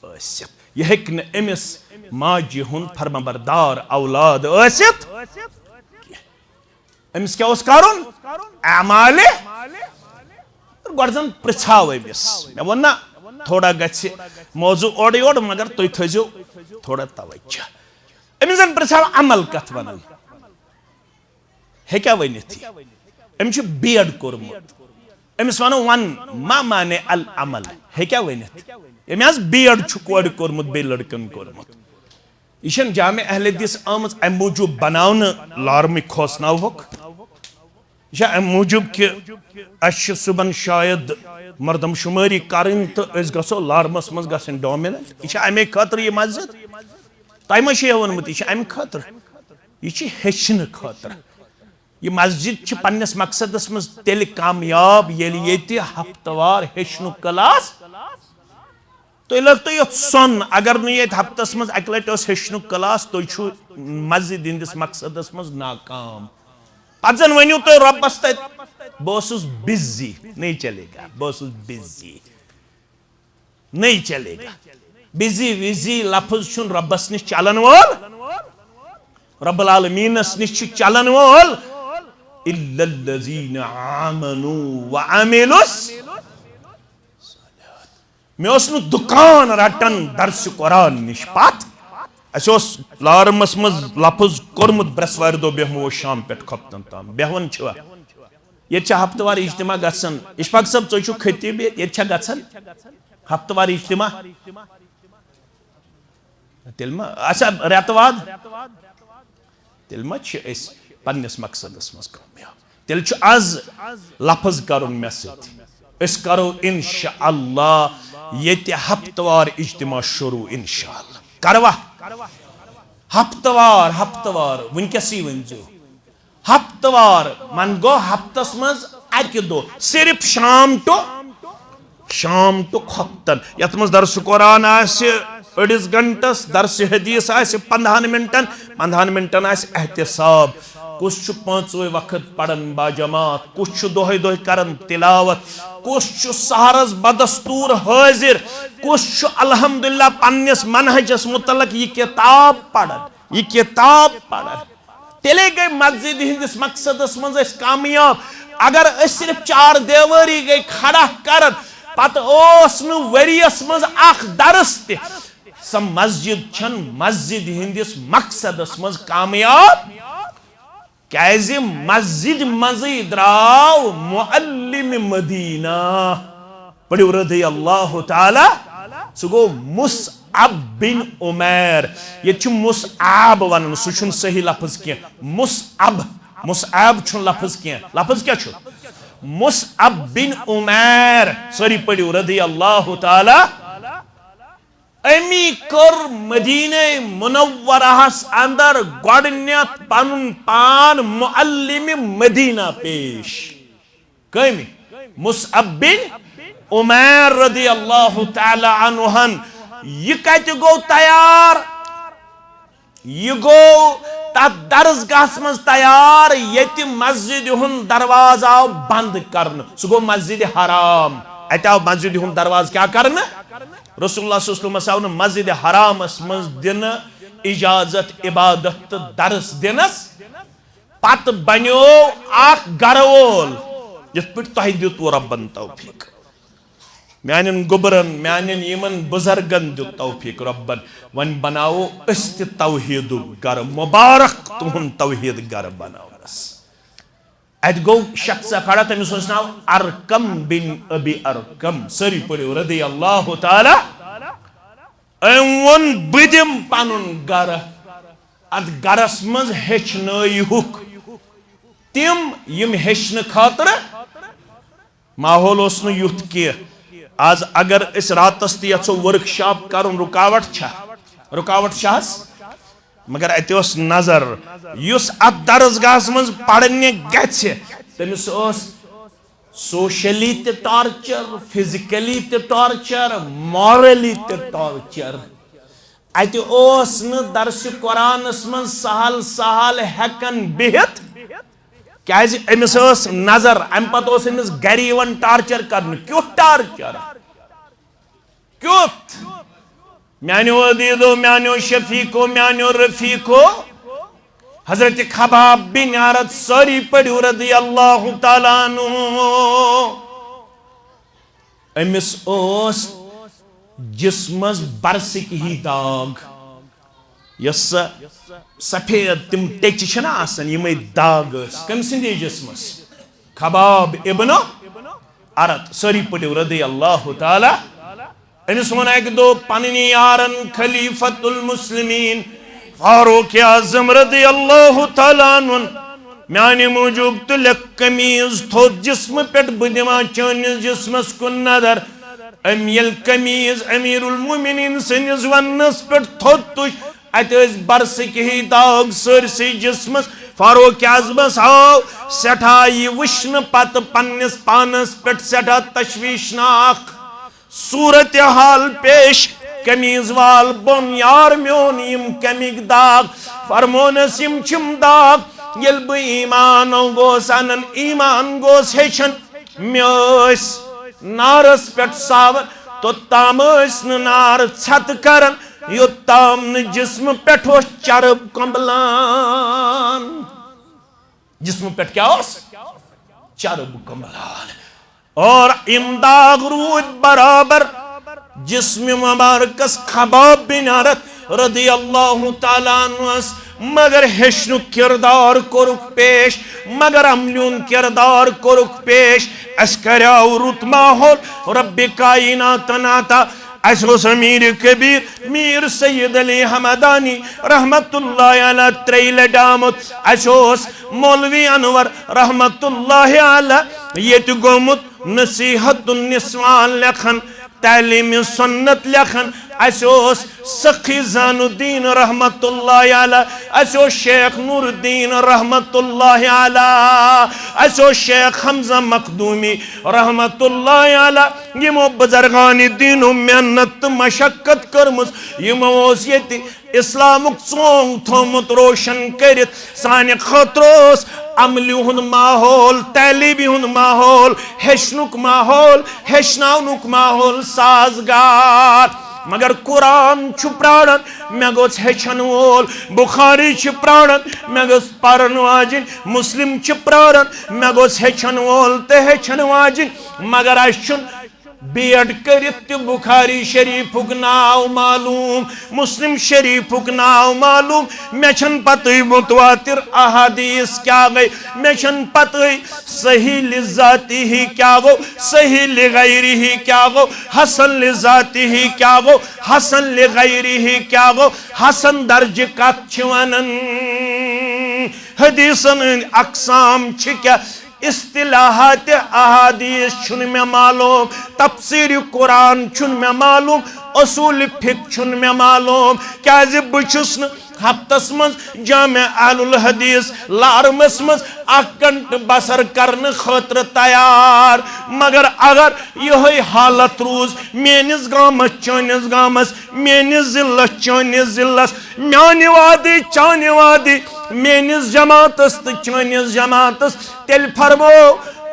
ٲسِتھ۔ یہِ ہیٚکہِ نہٕ أمِس ماجہِ ہُنٛد فرمابردار اولاد ٲسِتھ کینٛہہ۔ أمِس کیٛاہ اوس کرُن؟ اعمالِ۔ گۄڈٕ زن پرژھاو أمِس۔ مےٚ ووٚن نا، تھوڑا گژھِ موضوع اورٕ یورٕ، مگر تُہۍ تھٲیزیو تھوڑا توجہ۔ أمِس زن پرژھاو عمل کتھ ونان۔ ہیٚکیٛاہ ؤنِتھ یہِ؟ أمۍ چھُ بی ایڈ کوٚرمُت۔ أمِس ونو، ون، ما معنی العمل؟ ہیٚکیٛاہ ؤنِتھ؟ أمۍ حظ بی ایڈ چھُ کورِ کوٚرمُت، بیٚیہِ لڑکن کوٚرمُت۔ یہِ چھَنہٕ جامع اہل حدیث آمٕژ اَمہِ موٗجوٗب بناونہٕ لارمٕکۍ کھوژناوہوکھ۔ یہِ چھےٚ اَمہِ موٗجوٗب کہِ اَسہِ چھِ صُبحن شاید مردم شُمٲری کَرٕنۍ تہٕ أسۍ گژھو لارمَس منٛز گژھٕنۍ dominant۔ یہِ چھےٚ اَمے خٲطرٕ یہِ مسجد؟ تۄہہِ ما چھُ یہِ ووٚنمُت یہِ چھِ اَمہِ خٲطرٕ؟ یہِ چھِ ہیٚچھنہٕ خٲطرٕ۔ یہِ مسجد چھِ پننِس مقصدس منٛز تیٚلہِ کامیاب ییٚلہِ ییٚتہِ ہفتہٕ وار ہیٚچھنُک class۔ تُہۍ لٲگتو یَتھ سۄن، اگر نہٕ ییٚتہِ ہفتس منٛز اَکہِ لٹہِ اوس ہیٚچھنُک class، تُہۍ چھِو مسجد ہٕنٛدِس مقصدس منٛز ناکام۔ پتہٕ زن ؤنِو تُہۍ رۄبس تتہِ، "بہٕ اوسُس busy، نہیں چلے گا، بہٕ اوسُس busy۔" نہیں چلے گا۔ Busy وِزی لفظ چھُنہٕ رۄبس نِش چلن وول۔ رب العالمینس نِش چھُ چلن وول۔ الا الذین آمنوا وعملوا الصالحات۔ مےٚ اوس نہٕ دُکان رٹان درس قرآن نِش پتھ۔ اَسہِ اوس لارمس منٛز لفظ کوٚرمُت، برٛٮ۪سوارِ دۄہ بیٚہمو أسۍ شام پٮ۪ٹھ خۄفتن تام۔ بیٚہوان چھِوا؟ ییٚتہِ چھا ہفتہٕ وار اجتماع گژھان؟ اشفاق صٲب، ژٕ چھُکھ خطیب ییٚتہِ، ییٚتہِ چھا گژھان ہفتہٕ وار اجتماع؟ تیٚلہِ ما، اچھا، رٮ۪تہٕ واد؟ تیٚلہِ ما چھِ أسۍ پننِس مقصدس منٛز کامیاب؟ تیٚلہِ چھُ از لفظ کرُن مےٚ سۭتۍ۔ أسۍ کرو انشاءاللہ ییٚتہِ ہفتہٕ وار اجتماع شروع انشاءاللہ۔ کروا؟ ہفتہٕ وار، ہفتہٕ وار، وٕنکیٚسٕے ؤنۍ زیو۔ ہفتہٕ وار، من گوٚو ہفتس منٛز اکہِ دۄہ، صرف شام ٹُو، شام ٹُو خۄفتن، یتھ منٛز درس قرآن آسہِ أڑِس گنٹس، درس حدیث آسہِ پندہن منٹن، پندہن منٹن آسہِ احتساب۔ کُس چھُ پانٛژوے وقت پران باجماعت؟ کُس چھُ دۄہے دۄہے کران تلاوت؟ کُس چھُ سحرس بدستور حٲضِر؟ کُس چھُ الحمدللہ پننِس منہجس متعلق یہِ کتاب پران، یہِ کتاب پران؟ تیٚلے گٔے مسجد ہٕنٛدِس مقصدس منٛز أسۍ کامیاب۔ اگر أسۍ صرف چار دیوٲری گٔے کھڑا کران، پتہٕ اوس نہٕ ؤریس منٛز اکھ درس تہِ، سۄ مسجد چھنہٕ مسجد ہٕنٛدِس مقصدس منٛز کامیاب۔ کیازِ مسجد منٛزٕے درٛاو معلم مدینہ۔ پٔرِو رضی اللہ تعالیٰ، سُہ گوٚو مصعب بن عمیر۔ ییٚتہِ چھُ مصعب ونان، سُہ چھُنہٕ صحیح لفظ کینٛہہ۔ مصعب، مصعب چھُنہٕ لفظ کینٛہہ۔ لفظ کیٛاہ چھُ؟ مصعب بن عمیر۔ سٲری پٔرِو رضی اللہ تعالیٰ۔ أمی کٔر مدینہ منورہس اندر گۄڈٕنیتھ پنُن پان معلم مدینہ پیش۔ کٔمۍ؟ مصعب بن عمیر رضی اللہ تعالیٰ عنہن۔ یہِ کتہِ گوٚو تیار؟ یہِ گوٚو تتھ درسگاہس منٛز تیار، ییٚتہِ مسجدِ ہُنٛد دروازٕ آو بنٛد کرنہٕ۔ سُہ گوٚو مسجدِ حرام۔ اتہِ آو مسجدِ ہُنٛد دروازٕ کیٛاہ کرنہٕ؟ رسول اللہ صلی اللہ علیہ وسلمس آو نہٕ مسجدِ حرامس منٛز دِنہٕ اجازت عبادت تہٕ درس دِنس۔ پتہٕ بنیوو اکھ گرٕ وول، یِتھ پٲٹھۍ تۄہہِ دیُتوُ رۄبن توفیق۔ میانٮ۪ن گوٚبرن، میانٮ۪ن یِمن بُزرگن دیُت توفیق رۄبن۔ وۄنۍ بناوو أسۍ تہِ توحیٖدُک گرٕ، مُبارک تُہُنٛد توحیٖد گرٕ بناونس۔ اتہِ گوٚو شخص کھڑا، تٔمِس اوس ناو ارقم بن ابی ارقم۔ سٲری پٔرِو رضی اللہ تعالیٰ۔ أمۍ ووٚن، "بہٕ دِمہٕ پنُن گرٕ، اتھ گرس منٛز ہیٚچھنٲیہُکھ تِم یِم ہیٚچھنہٕ خٲطرٕ۔" ماحول اوس نہٕ یُتھ کینٛہہ۔ از اگر أسۍ راتس تہِ یژھو ورک شاپ کرُن، رکاوٹ چھا؟ رکاوٹ چھا حظ؟ مگر اتہِ اوس نظر، یُس اتھ درسگاہس منٛز پرنہِ گژھِ، تٔمِس اوس سوشلی تہِ ٹارچر، فزیکلی تہِ ٹارچر، مارلی تہِ ٹارچر۔ اتہِ اوس نہٕ درسِ قرآنس منٛز سہل سہل ہٮ۪کان بِہِتھ، کیازِ أمِس ٲس نظر۔ امہِ پتہٕ اوس أمِس گرِ یِوان ٹارچر کرنہٕ۔ کیُتھ ٹارچر؟ کیُتھ؟ میانیو عزیزو، میانیو شفیقو، میانیو رفیقو، حضرت خباب بن عرت، سٲری پٔرِو رضی اللہ تعالیٰ عنہ۔ أمِس اوس جسمس برسٕکۍ ہی داغ، یۄس سۄ سفید تِم ٹیٚچہِ چھِنہ آسان، یِمے داغ ٲسۍ۔ کٔمۍ سٕنٛدے جسمس؟ خباب ابن ارت، سٲری پٔرِو رضی اللہ تعالیٰ۔ أمِس ووٚن اکہِ دۄہ پننہِ یارن خلیفۃ المسلمین فاروق اعظم رضی اللہ تعالیٰ عنہن، "میانہِ موٗجوٗب تُلکھ قمیٖض تھوٚد جسمہٕ پٮ۪ٹھ، بہٕ دِمہٕ چٲنِس جسمس کُن نظر۔" أمۍ ییٚلہِ قمیٖض امیر المومنین سٕنٛدِس وننس پٮ۪ٹھ تھوٚد تُج، اتہِ ٲسۍ برسٕکۍ ہی داغ سٲرسٕے جسمس۔ فاروق اعظمس آو سٮ۪ٹھاہ یہِ وٕچھنہٕ پتہٕ پننِس پانس پٮ۪ٹھ سٮ۪ٹھاہ تشویشناک صورتحال پیش۔ قمیٖض وال بۄن، "یار میون، یِم کمِکۍ داغ؟" فرمونس، "یِم چھِم داغ، ییٚلہِ بہٕ ایمان گوس انان، ایمان گوس ہیٚچھان، مےٚ ٲسۍ نارس پٮ۪ٹھ ساوان، توٚتام ٲسۍ نہٕ نار ژھتہٕ کران، یوٚتام نہٕ جسمہٕ پٮ۪ٹھ اوس چرب کۄمبلان۔" جسمہٕ پٮ۪ٹھ کیٛاہ اوس؟ چرب کملان۔ اور یِم داغ روٗدۍ برابر جسمِ مبارکس خباب بن عرت رضی اللہ تعالیٰ عنہس۔ مگر ہیٚچھنُک کردار کوٚرُکھ پیش، مگر عملیُن کردار کوٚرُکھ پیش۔ اسہِ کریاو رُت ماحول رب کائناتن عطا۔ اسہِ اوس امیر کبیر میر سید علی حمدانی رحمت اللہ علیہ ترٛیٚیہِ لٹہِ آمُت۔ اسہِ اوس مولوی انور رحمت اللہ علیہ ییٚتہِ گوٚمُت نصیحت النسوان لیکھن، تعلیم سنت لیکھن۔ اسہِ اوس سخی زین الدین رحمت اللہ علیہ، اسہِ اوس شیخ نور الدین رحمت اللہ علیہ، اسہِ اوس شیخ حمزہ مخدومی رحمت اللہ علیہ۔ یِمو بزرگان دینو محنت تہٕ مشقت کٔرمٕژ، یِمو اوس ییٚتہِ اسلامُک ژونگ تھومُت روشن کٔرِتھ۔ سانہِ خٲطرٕ اوس عملی ہُنٛد ماحول، تعلیمی ہُنٛد ماحول، ہیٚچھنُک ماحول، ہیٚچھناونُک ماحول سازگار۔ مگر قرآن چھُ پراران، مےٚ گوٚژھ ہیٚچھن وول۔ بخاری چھِ پراران، مےٚ گوٚژھ پرن واجِنۍ۔ مسلم چھِ پراران، مےٚ گوٚژھ ہیٚچھن وول تہٕ ہیٚچھن واجِنۍ۔ مگر اسہِ چھُنہٕ بیٹ کٔرِتھ تہِ بخاری شریفُک ناو معلوم، مسلم شریفُک ناو معلوم۔ مےٚ چھَنہٕ پتہٕے متواتر احادیث کیٛاہ گٔے، مےٚ چھَنہٕ پتہٕے صحیح لذاتی کیٛاہ گوٚو، صحیح لغیرہ کیٛاہ گوٚو، حسن لذاتی کیٛاہ گوٚو، حسن لغیرہ کیٛاہ گوٚو، حسن درجہِ کتھ چھِ ونان، حدیثن ہٕنٛدۍ اقسام چھِ کیٛاہ، اصطلاحات احادیث چھُنہٕ مےٚ معلوم، تفسیر قرآن چھُنہٕ مےٚ معلوم، اصول فقہ چھُنہٕ مےٚ معلوم، کیازِ بہٕ چھُس نہٕ ہفتس منٛز جامع اہل الحدیث لارمس منٛز اکھ گھنٹہٕ بسر کرنہٕ خٲطرٕ تیار۔ مگر اگر یِہوٚے حالت روٗز میٲنِس گامس، چٲنِس گامس، میٲنِس ضلعس، چٲنِس ضلعس، میانہِ وادی، چانہِ وادی، میٲنِس جماعتس تہٕ چٲنِس جماعتس، تیٚلہِ فرمو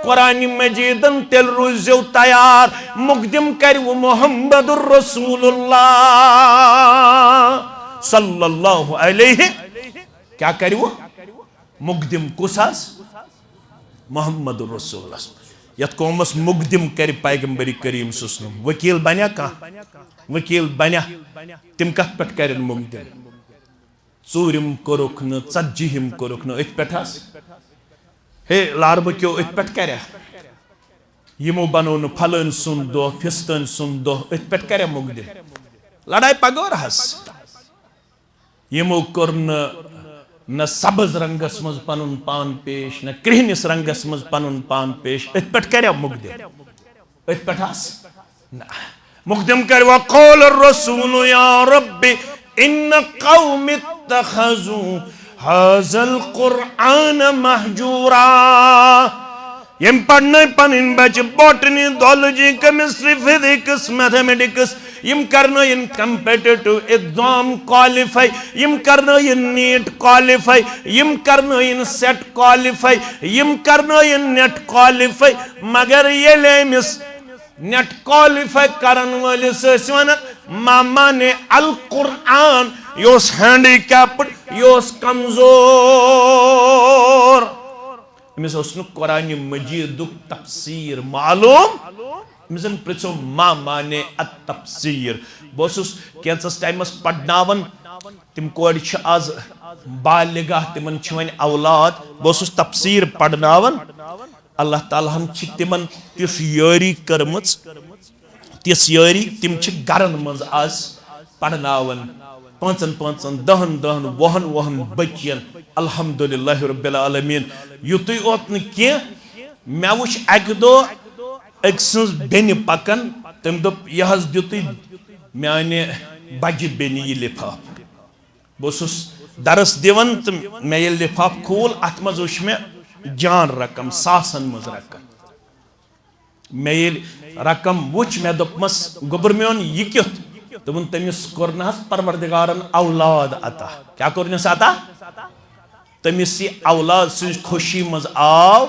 قرآن مجیدن، تیٚلہِ روٗزِو تیار، مقدم کرِوٕ محمد رسول اللہ صلی اللہ علیہ۔ کیٛاہ کرِوٕ؟ مقدم کُس حظ؟ محمد رسول اللہ۔ یتھ قومس مقدم کرِ پیغمبر کریم صلی اللہ علیہ وسلم، وکیل بنیا کانٛہہ؟ وکیل بنیا؟ تِم کتھ پٮ۪ٹھ کرن مقدم؟ ژوٗرِم کوٚرُکھ نہٕ، ژتجیٖہِم کوٚرُکھ نہٕ، أتھۍ پٮ۪ٹھ حظ۔ ہے لاربہٕ کیو، أتھۍ پٮ۪ٹھ کریا؟ یِمو بنوو نہٕ پھلٲنۍ سُنٛد دۄہ، فِستٲنۍ سُنٛد دۄہ، أتھۍ پٮ۪ٹھ کریا مقدم؟ لڑاے پگور حظ۔ یِمو کوٚر نہٕ، نہ سبز رنگس منٛز پنُن پان پیش، نہ کرٛہنِس رنگس منٛز پنُن پان پیش، أتھۍ پٮ۪ٹھ کریا مقدم؟ أتھۍ پٮ۪ٹھ حظ؟ نہ۔ مقدم کرِ، وقال الرسول یا رب ان قوم اتخذوا هذا القرآن مهجورا۔ یِم پرنٲے پنٕنۍ بچہِ botany, zoology, chemistry, physics, mathematics, یِم کرنٲیِن کمپیٹیٹو ایگزام کوالیفائی، یِم کرنٲیِن نیٹ کوالیفائی، یِم کرنٲیِن سیٹ کوالیفائی، یِم کرنٲیِن نیٹ کوالیفائی۔ مگر ییٚلہِ أمِس نیٹ کوالیفائی کرن وٲلِس ٲسۍ ونان، ما معنی القرآن، یہِ اوس ہینڈی کیپڈ، یہِ اوس کمزور۔ أمِس اوس نہٕ قرآن مجیدُک تفسیر معلوم۔ أمِس زن پرژھو، ما معنی التفسیر؟ بہٕ اوسُس کینٛژس ٹایمس پرناوان، تِم کورِ چھِ آز بالغہ، تِمن چھِ وۄنۍ اولاد۔ بہٕ اوسُس تفسیر پرناوان۔ اللہ تعالیٰ ہن چھِ تِمن تِژھ یٲری کٔرمٕژ، تِژھ یٲری، تِم چھِ گرن منٛز آز پرناوان پانٛژن پانٛژن، دہن دہن، وُہن وُہن بچین۔ الحمدللہ رب العالمین۔ یُتُے اوت نہٕ کینٛہہ، مےٚ وُچھ اکہِ دۄہ أکۍ سٕنٛز بیٚنہِ پکان، تٔمۍ دوٚپ، "یہِ حظ دیُتُے میانہِ بجہِ بیٚنہِ یہِ لفافہٕ۔" بہٕ اوسُس درس دِوان تہٕ مےٚ ییٚلہِ لفافہٕ کھوٗل، اتھ منٛز وُچھ مےٚ جان رقم، ساسن منٛز رقم۔ مےٚ ییٚلہِ رقم وُچھ، مےٚ دوٚپمس، "گوٚبُر میون، یہِ کیُتھ؟" دوٚپُن، "تٔمِس کوٚر نہٕ حظ پروردگارن اولاد عطا۔" کیٛاہ کوٚرنس عطا؟ تٔمِس یہِ اولاد سٕنٛز خوشی منٛز آو،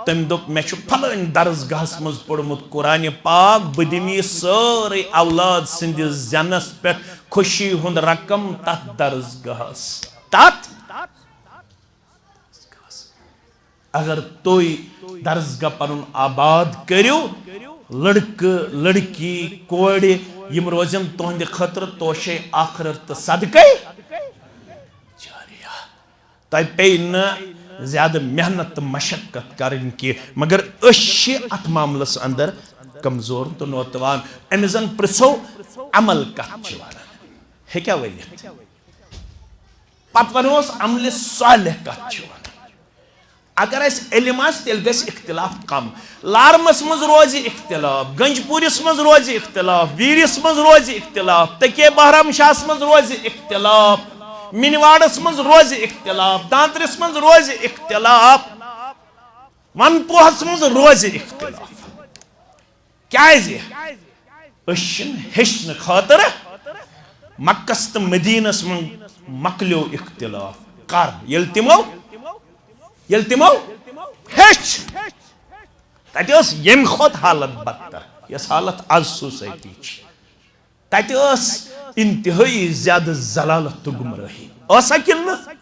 تٔمۍ دوٚپ، "مےٚ چھُ پھلٲنۍ درس گاہس منٛز پوٚرمُت قرآنِ پاک، بہٕ دِمہٕ یہِ سٲرٕے اولاد سٕنٛدِس زٮ۪نس پٮ۪ٹھ خوشی ہُنٛد رقم تتھ درس گاہس۔" تتھ اگر تُہۍ درسگاہ پنُن آباد کٔرِو، لڑکہٕ، لڑکی، کورِ، یِم روزن تُہنٛدِ خٲطرٕ توشے آخرت تہٕ صدقے جاریہ۔ تۄہہِ پیٚیہِ نہٕ زیادٕ محنت تہٕ مشقت کرٕنۍ کینٛہہ، مگر أسۍ چھِ اتھ معاملس اندر کمزور تہٕ نوتوان۔ أمِس زن پرژھو، عمل کتھ چھِ ونان؟ ہیٚکیٛاہ ؤنِتھ؟ پتہٕ ونوس، عملِ صالح کتھ چھِ ونان؟ اگر اسہِ علم آسہِ، تیٚلہِ گژھِ اختلاف کم۔ لارمس منٛز روزِ اختلاف، گنجپوٗرِس منٛز روزِ اختلاف، ویٖرِس منٛز روزِ اختلاف، تکیہ بہرام شاہس منٛز روزِ اختلاف، منواڑس منٛز روزِ اختلاف، دانترِس منٛز روزِ اختلاف، ون پوہس منٛز روزِ اختلاف۔ کیازِ؟ أسۍ چھِنہٕ ہیٚچھنہٕ خٲطرٕ مکس تہٕ مدینس منٛز مۄکلیو اختلاف۔ کر؟ ییٚلہِ تِمو، ییٚلہِ تِمو ہیٚچھ۔ تتہِ ٲس ییٚمہِ کھۄتہٕ حالت بدتر، یۄس حالت از سوسایٹی چھِ۔ تتہِ ٲس انتہٲئی زیادٕ ذلالت تہٕ گمراہی۔ ٲسا کِنہٕ نہٕ؟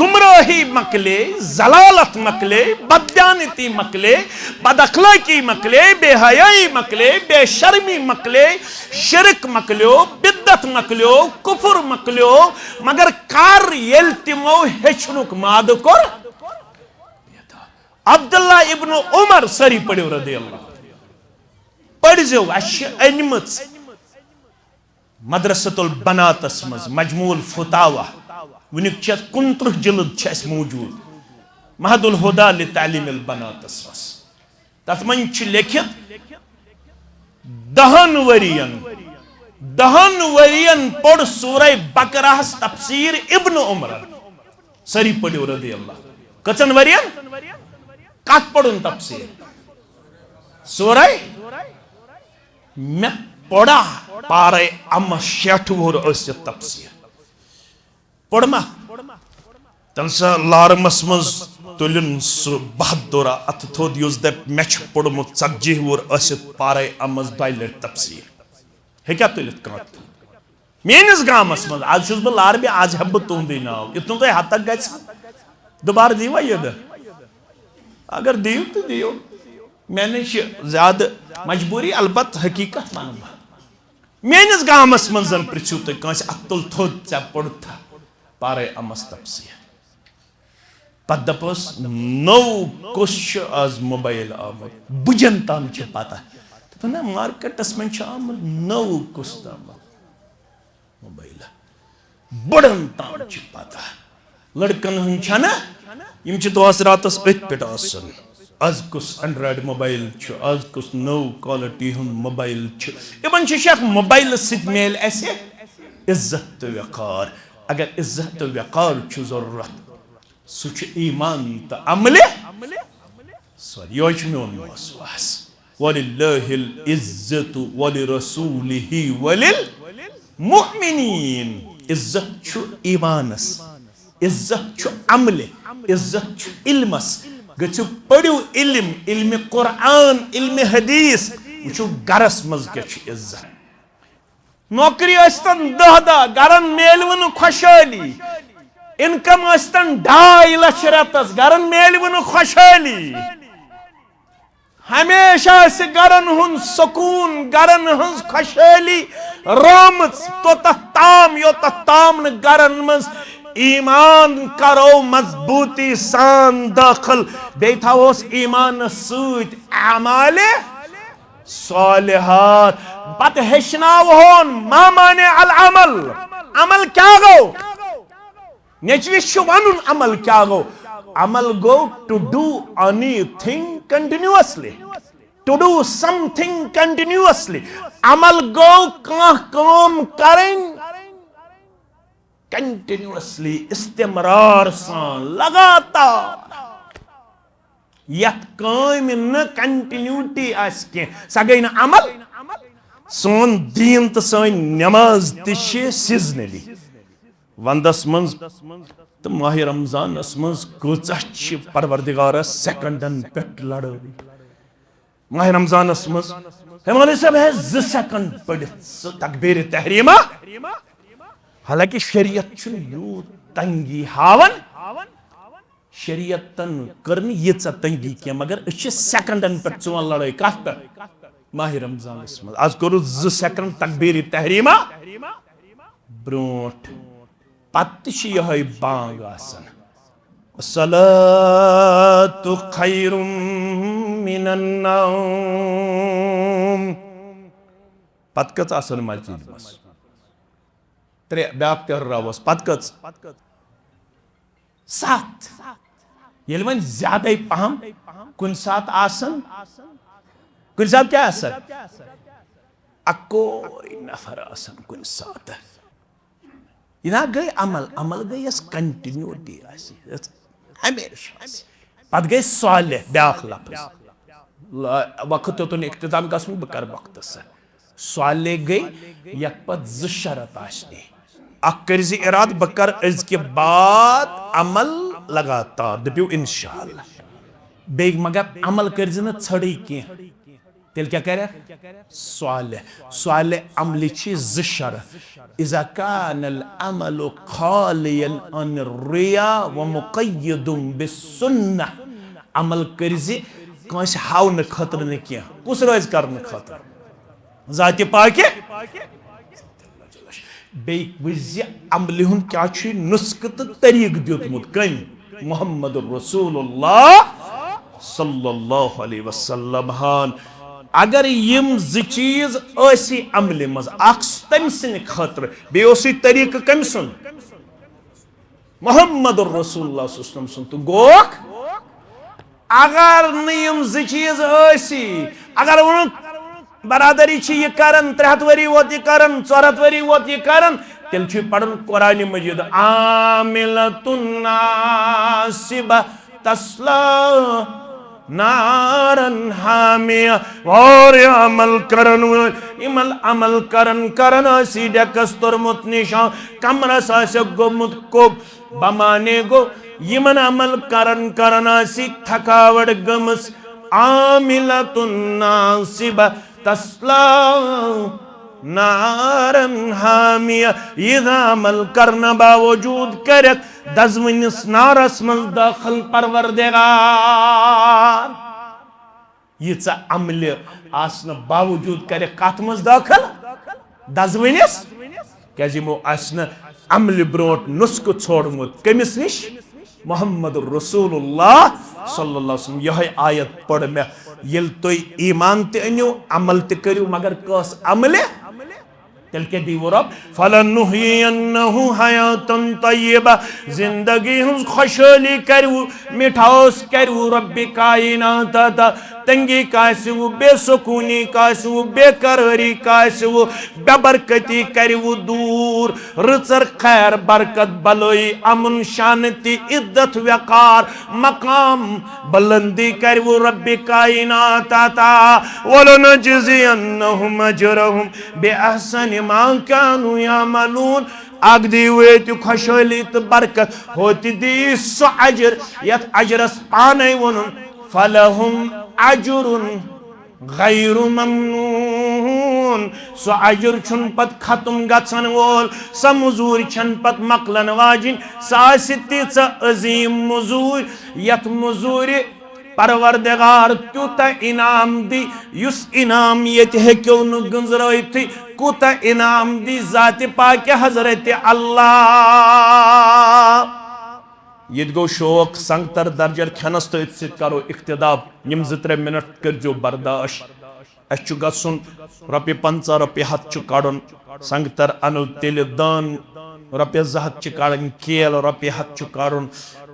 گمراہی مۄکلے، ذلالت مۄکلے، بددیانتی مۄکلے، بد اخلٲقی مۄکلے، بے حیائی مۄکلے، بے شرمی مۄکلے، شرک مۄکلیو، بدعت مۄکلیو، کفر مۄکلیو۔ مگر کر، ییٚلہِ تِمو ہیٚچھنُک مادٕ کوٚر؟ عبداللہ ابن عمر، سٲری پٔرِو رضی اللہ، پٔرۍزیو، اَسہِ چھِ أنۍمٕژ مدرسۃ البناتس منٛز مجموع الفتاویٰ، وٕنیُک چھِ اَتھ کُنترٕہ جلد چھِ اَسہِ موجود، مہد الہدیٰ لتعلیم البناتس منٛز۔ تَتھ منٛز چھِ لیٚکھِتھ، دَہَن ؤرین، دَہَن ؤرین پوٚر سورہ بقرہس تفسیر ابن عمرن۔ سٲری پٔرِو رضی اللہ۔ کٔژن ؤرین؟ کتھ پوٚرُن تفسیر؟ سورہ۔ مےٚ پوٚرا پارے اَمس شیٹھ وُہُر ٲسِتھ تفسیر۔ پوٚرما؟ تٔمۍ سا لارمس منٛز تُلِن سُہ بہادُرا اَتھٕ تھوٚد، یُس دَپہِ، مےٚ چھُ پوٚرمُت ژتجی وُہُر ٲسِتھ پارے اَمس دۄیہِ لٹہِ تفسیر۔ ہیٚکیٛاہ تُلِتھ کانٛہہ تھوٚد؟ میٲنِس گامس منٛز، از چھُس بہٕ لاربہِ، از ہٮ۪مہٕ بہٕ تُہُنٛدُے ناو، یُتھ نہٕ تۄہہِ ہتک گژھِ۔ دُبارٕ دیٖوا یہِ دٕ؟ اگر دِیِو تہٕ دِیِو۔ مےٚ نِش چھِ زیادٕ مجبوٗری، البتہٕ حقیٖقت وَنہٕ بہٕ۔ میٲنِس گامس منٛز زن پرژھِو تُہۍ کٲنٛسہِ، اَتھ تُل تھوٚد، ژےٚ پوٚرتھا پارے اَمس تفسیر؟ پتہٕ دپوس، نوٚو کُس چھُ از موبایل آمُت؟ بُجن تام چھِ پتہ۔ دپان، نہ، مارکیٹس منٛز چھُ آمُت نوٚو کُس تام موبایل۔ بُڈن تام چھِ پتہ۔ لڑکن ہُنٛد چھَنہ، یِم چھِ دۄہس راتس أتھۍ پٮ۪ٹھ آسان۔ از کُس Android موبایل چھُ، از کُس نٔو quality ہُنٛد موبایل چھُ۔ یِمن چھُ شک، موبایلہٕ سۭتۍ میلہِ اَسہِ عزت تہٕ وقار۔ اگر عزت تہٕ وقار چھُ ضروٗرت، سُہ چھُ ایمان تہٕ عملہِ۔ سورُے، یِہوٚے چھُ میون موضوع۔ وَلِلَّهِ الْعِزَّةُ وَلِرَسُولِهِ وَلِلْمُؤْمِنِينَ۔ عزت چھُ ایمانس، عزت چھُ عملہِ، عزت چھُ علمس۔ گٔژھِو پٔرِو علم، علمِ قرآن، علمِ حدیث۔ وٕچھِو گرس منٛز کیٛاہ چھُ عزت۔ نوکری ٲسۍتن دَہ دَہ، گرن میلوٕ نہٕ خۄشحٲلی۔ Income ٲسۍتن ڈاے لچھ رٮ۪تس، گرن میلوٕ نہٕ خۄشحٲلی۔ ہمیشہ آسہِ گرن ہُنٛد سکوٗن، گرن ہٕنٛز خۄشحٲلی رٲومٕژ توٚتتھ تام، یوٚتتھ تام نہٕ گرن منٛز ایمان کرو مضبوٗطی سان دٲخل، بیٚیہِ تھاوہوس ایمانس سۭتۍ اعمالِ صالحات۔ پتہٕ ہیٚچھناوہون ما مانع العمل۔ عمل کیٛاہ گوٚو؟ نیٚچوِس چھُ ونُن عمل کیٛاہ گوٚو۔ عمل گوٚو to do anything continuously۔ To do something continuously۔ عمل گوٚو کانٛہہ کٲم کرٕنۍ continuously، استمرار سان، لگاتار۔ یتھ کامہِ نہٕ continuity آسہِ کینٛہہ، سۄ گٔے نہٕ عمل۔ سون دیٖن تہٕ سٲنۍ نماز تہِ چھِ seasonally۔ ونٛدس منٛز تہٕ ماہِ رمضانس منٛز کۭژاہ چھِ پروردگارس سیکنڈن پٮ۪ٹھ لڑٲے۔ ماہِ رمضانس منٛز، ہے مولوی صٲب، ہے زٕ سیکنڈ پٔرِتھ سُہ تکبیرِ تحریمہ۔ حالانکہ شریعت چھُنہٕ یوٗت تنگی ہاوان۔ شریعتن کٔر نہٕ ییٖژاہ تنگی کینٛہہ، مگر أسۍ چھِ سیکنڈن پٮ۪ٹھ ژٕ وَن لڑٲے کتھ پٮ۪ٹھ؟ ماہ رمضانس منٛز۔ از کوٚرُس زٕ سیکنڈ تکبیر تحریمہ برونٛٹھ، پتہٕ تہِ چھِ یِہوٚے بانگ آسان، الصلاۃ خیر من النوم۔ پتہٕ کٔژ آسان مسجد منٛز؟ ترٛےٚ، بیٛاکھ تہِ ہُراوس۔ پتہٕ کٔژ؟ ستھ۔ ییٚلہِ وۄنۍ زیادَے پہم کُنہِ ساتہٕ آسن، کُنہِ ساتہٕ کیٛاہ آسن؟ اَکوے نفر آسن کُنہِ ساتہٕ۔ یہِ نا گٔے عمل، عمل گٔے یۄس کنٹینیوٹی آسہِ، یۄس ہمیشہِ آسہِ۔ پتہٕ گٔے صالح، بیٛاکھ لفظ۔ لا-، وقت یوٚتن اختتام گژھُن، بہٕ کرٕ وقتس سۭتۍ۔ صالح گٔے یتھ پتہٕ زٕ شرط آسہِ۔ اکھ کٔرۍ زِ ارادٕ، بہٕ کرٕ أزکہِ بعد عمل لگاتار، دٔپِو انشاءاللہ۔ بیٚیہِ مگر عمل کٔرۍ زِ نہٕ ژھٔڑٕے کینٛہہ۔ تیٚلہِ کیٛاہ کرکھ؟ صالح۔ صالح عملہِ چھِ زٕ شرط۔ اذا کان العمل خالیا عن الریا ومقید بالسنہ۔ عمل کٔرۍ زِ کٲنٛسہِ ہاونہٕ خٲطرٕ نہٕ کینٛہہ۔ کُس روزِ کرنہٕ خٲطرٕ؟ ذاتِ پاکہِ۔ بیٚیہِ وٕچھ زِ عملہِ ہُنٛد کیٛاہ چھُ نُسخہٕ تہٕ طریٖقہٕ دیُتمُت۔ کٔمۍ؟ محمد رسول اللہ صلی اللہ علیہ وسلم ہن۔ اگر یِم زٕ چیٖز ٲسی عملہِ منٛز، اکھ تٔمۍ سٕنٛدِ خٲطرٕ، بیٚیہِ اوسُے طریٖقہٕ کٔمۍ سُنٛد؟ محمد رسول اللہ صلی اللہ علیہ وسلم سُنٛد۔ تہٕ گوکھ، اگر نہٕ یِم زٕ چیٖز ٲسی، اگر ووٚنُکھ، برادری چھِ یہِ کران، ترٛےٚ ہَتھ ؤری ووت یہِ کران، ژور ہَتھ ؤری ووت یہِ کران، تیٚلہِ چھُ یہِ پرُن قرآنِ مجیٖد، عاملۃ ناصبہ تصلیٰ نارا حامیہ۔ واریاہ عمل کرن وٲلۍ، یِمن عمل کرن کرن ٲسی ڈیکس توٚرمُت نشان، کمرس آسٮ۪کھ گوٚمُت کوٚب، بمانے گوٚو، یِمن عمل کرن کرن آسی تھکاوٹ گٔمٕژ۔ عاملۃ ناصبہ تصلیٰ نارا حامیہ۔ یہِ عمل کرنہٕ باوجود کرکھ دزوٕنِس نارس منٛز دٲخل، پروردگار۔ ییٖژاہ عملہِ آسنہٕ باوجود کرکھ کتھ منٛز دٲخل؟ دزوٕنِس۔ کیازِ یِمو آسہِ نہٕ عملہِ برونٛٹھ نُسخہٕ ژھوڑمُت۔ کٔمِس نِش؟ محمد رسول اللہ صلی اللہ علیہ وسلم۔ یِہوٚے آیت پٔر مےٚ، ییٚلہِ تُہۍ ایمان تہِ أنِو، عمل تہِ کٔرِو، مگر کٲژ عملہِ؟ تیٚلہِ کیٛاہ دیٖوٕ رۄب؟ فَلَنُحْيِيَنَّهُ حَيَاةً طَيِّبَةً۔ زندگی ہٕنٛز خۄشحٲلی کَرِوٕ، مِٹھاس کَرِوٕ رۄبِ کائنات عطا۔ تنگی کاسہِ وُ، بے سکونی کاسہِ وُ، بے قراری کاسہِ وُ، بے برکتی کرِ وُ دور۔ رٕژر خیر برکت بلٲیی امن شانتی عزت وقار مقام بلندی کرِ وُ رب کائنات عطا۔ ولنجزینہم اجرہم باحسن ما کانوا یعملون۔ اکھ دی وٲتۍ خۄشحٲلی تہٕ برکت، ہوتہِ دی سُہ اجر یتھ اجرس پانے ووٚنُن، فلہم اجر غیر ممنون۔ سُہ اجر چھُنہٕ پتہٕ ختم گژھن وول، سۄ مٔزوٗرۍ چھنہٕ پتہٕ مۄکلن واجِنۍ۔ سۄ آسہِ تیٖژاہ عظیٖم مٔزوٗرۍ، یتھ مٔزوٗرِ پروردگار تیوٗتاہ انعام دی، یُس انعام ییٚتہِ ہیٚکِو نہٕ گٔنزرٲوتھٕے۔ کوٗتاہ انعام دی ذاتِ پاکہِ حضرت اللہ۔ ییٚتہِ گوٚو شوق، سنگتر درجر کھٮ۪نس تہٕ أتھۍ سۭتۍ کرو اختتام۔ یِم زٕ ترٛےٚ منٹ کٔرۍزیو برداش۔ اَسہِ چھُ گژھُن، رۄپیہِ پنٛژاہ، رۄپیہِ ہَتھ چھُ کڑُن۔ سنگتر اَنو تیٚلہِ دان، رۄپیہِ زٕ ہَتھ چھِ کڑٕنۍ، کیل رۄپیہِ ہَتھ چھُ کڑُن۔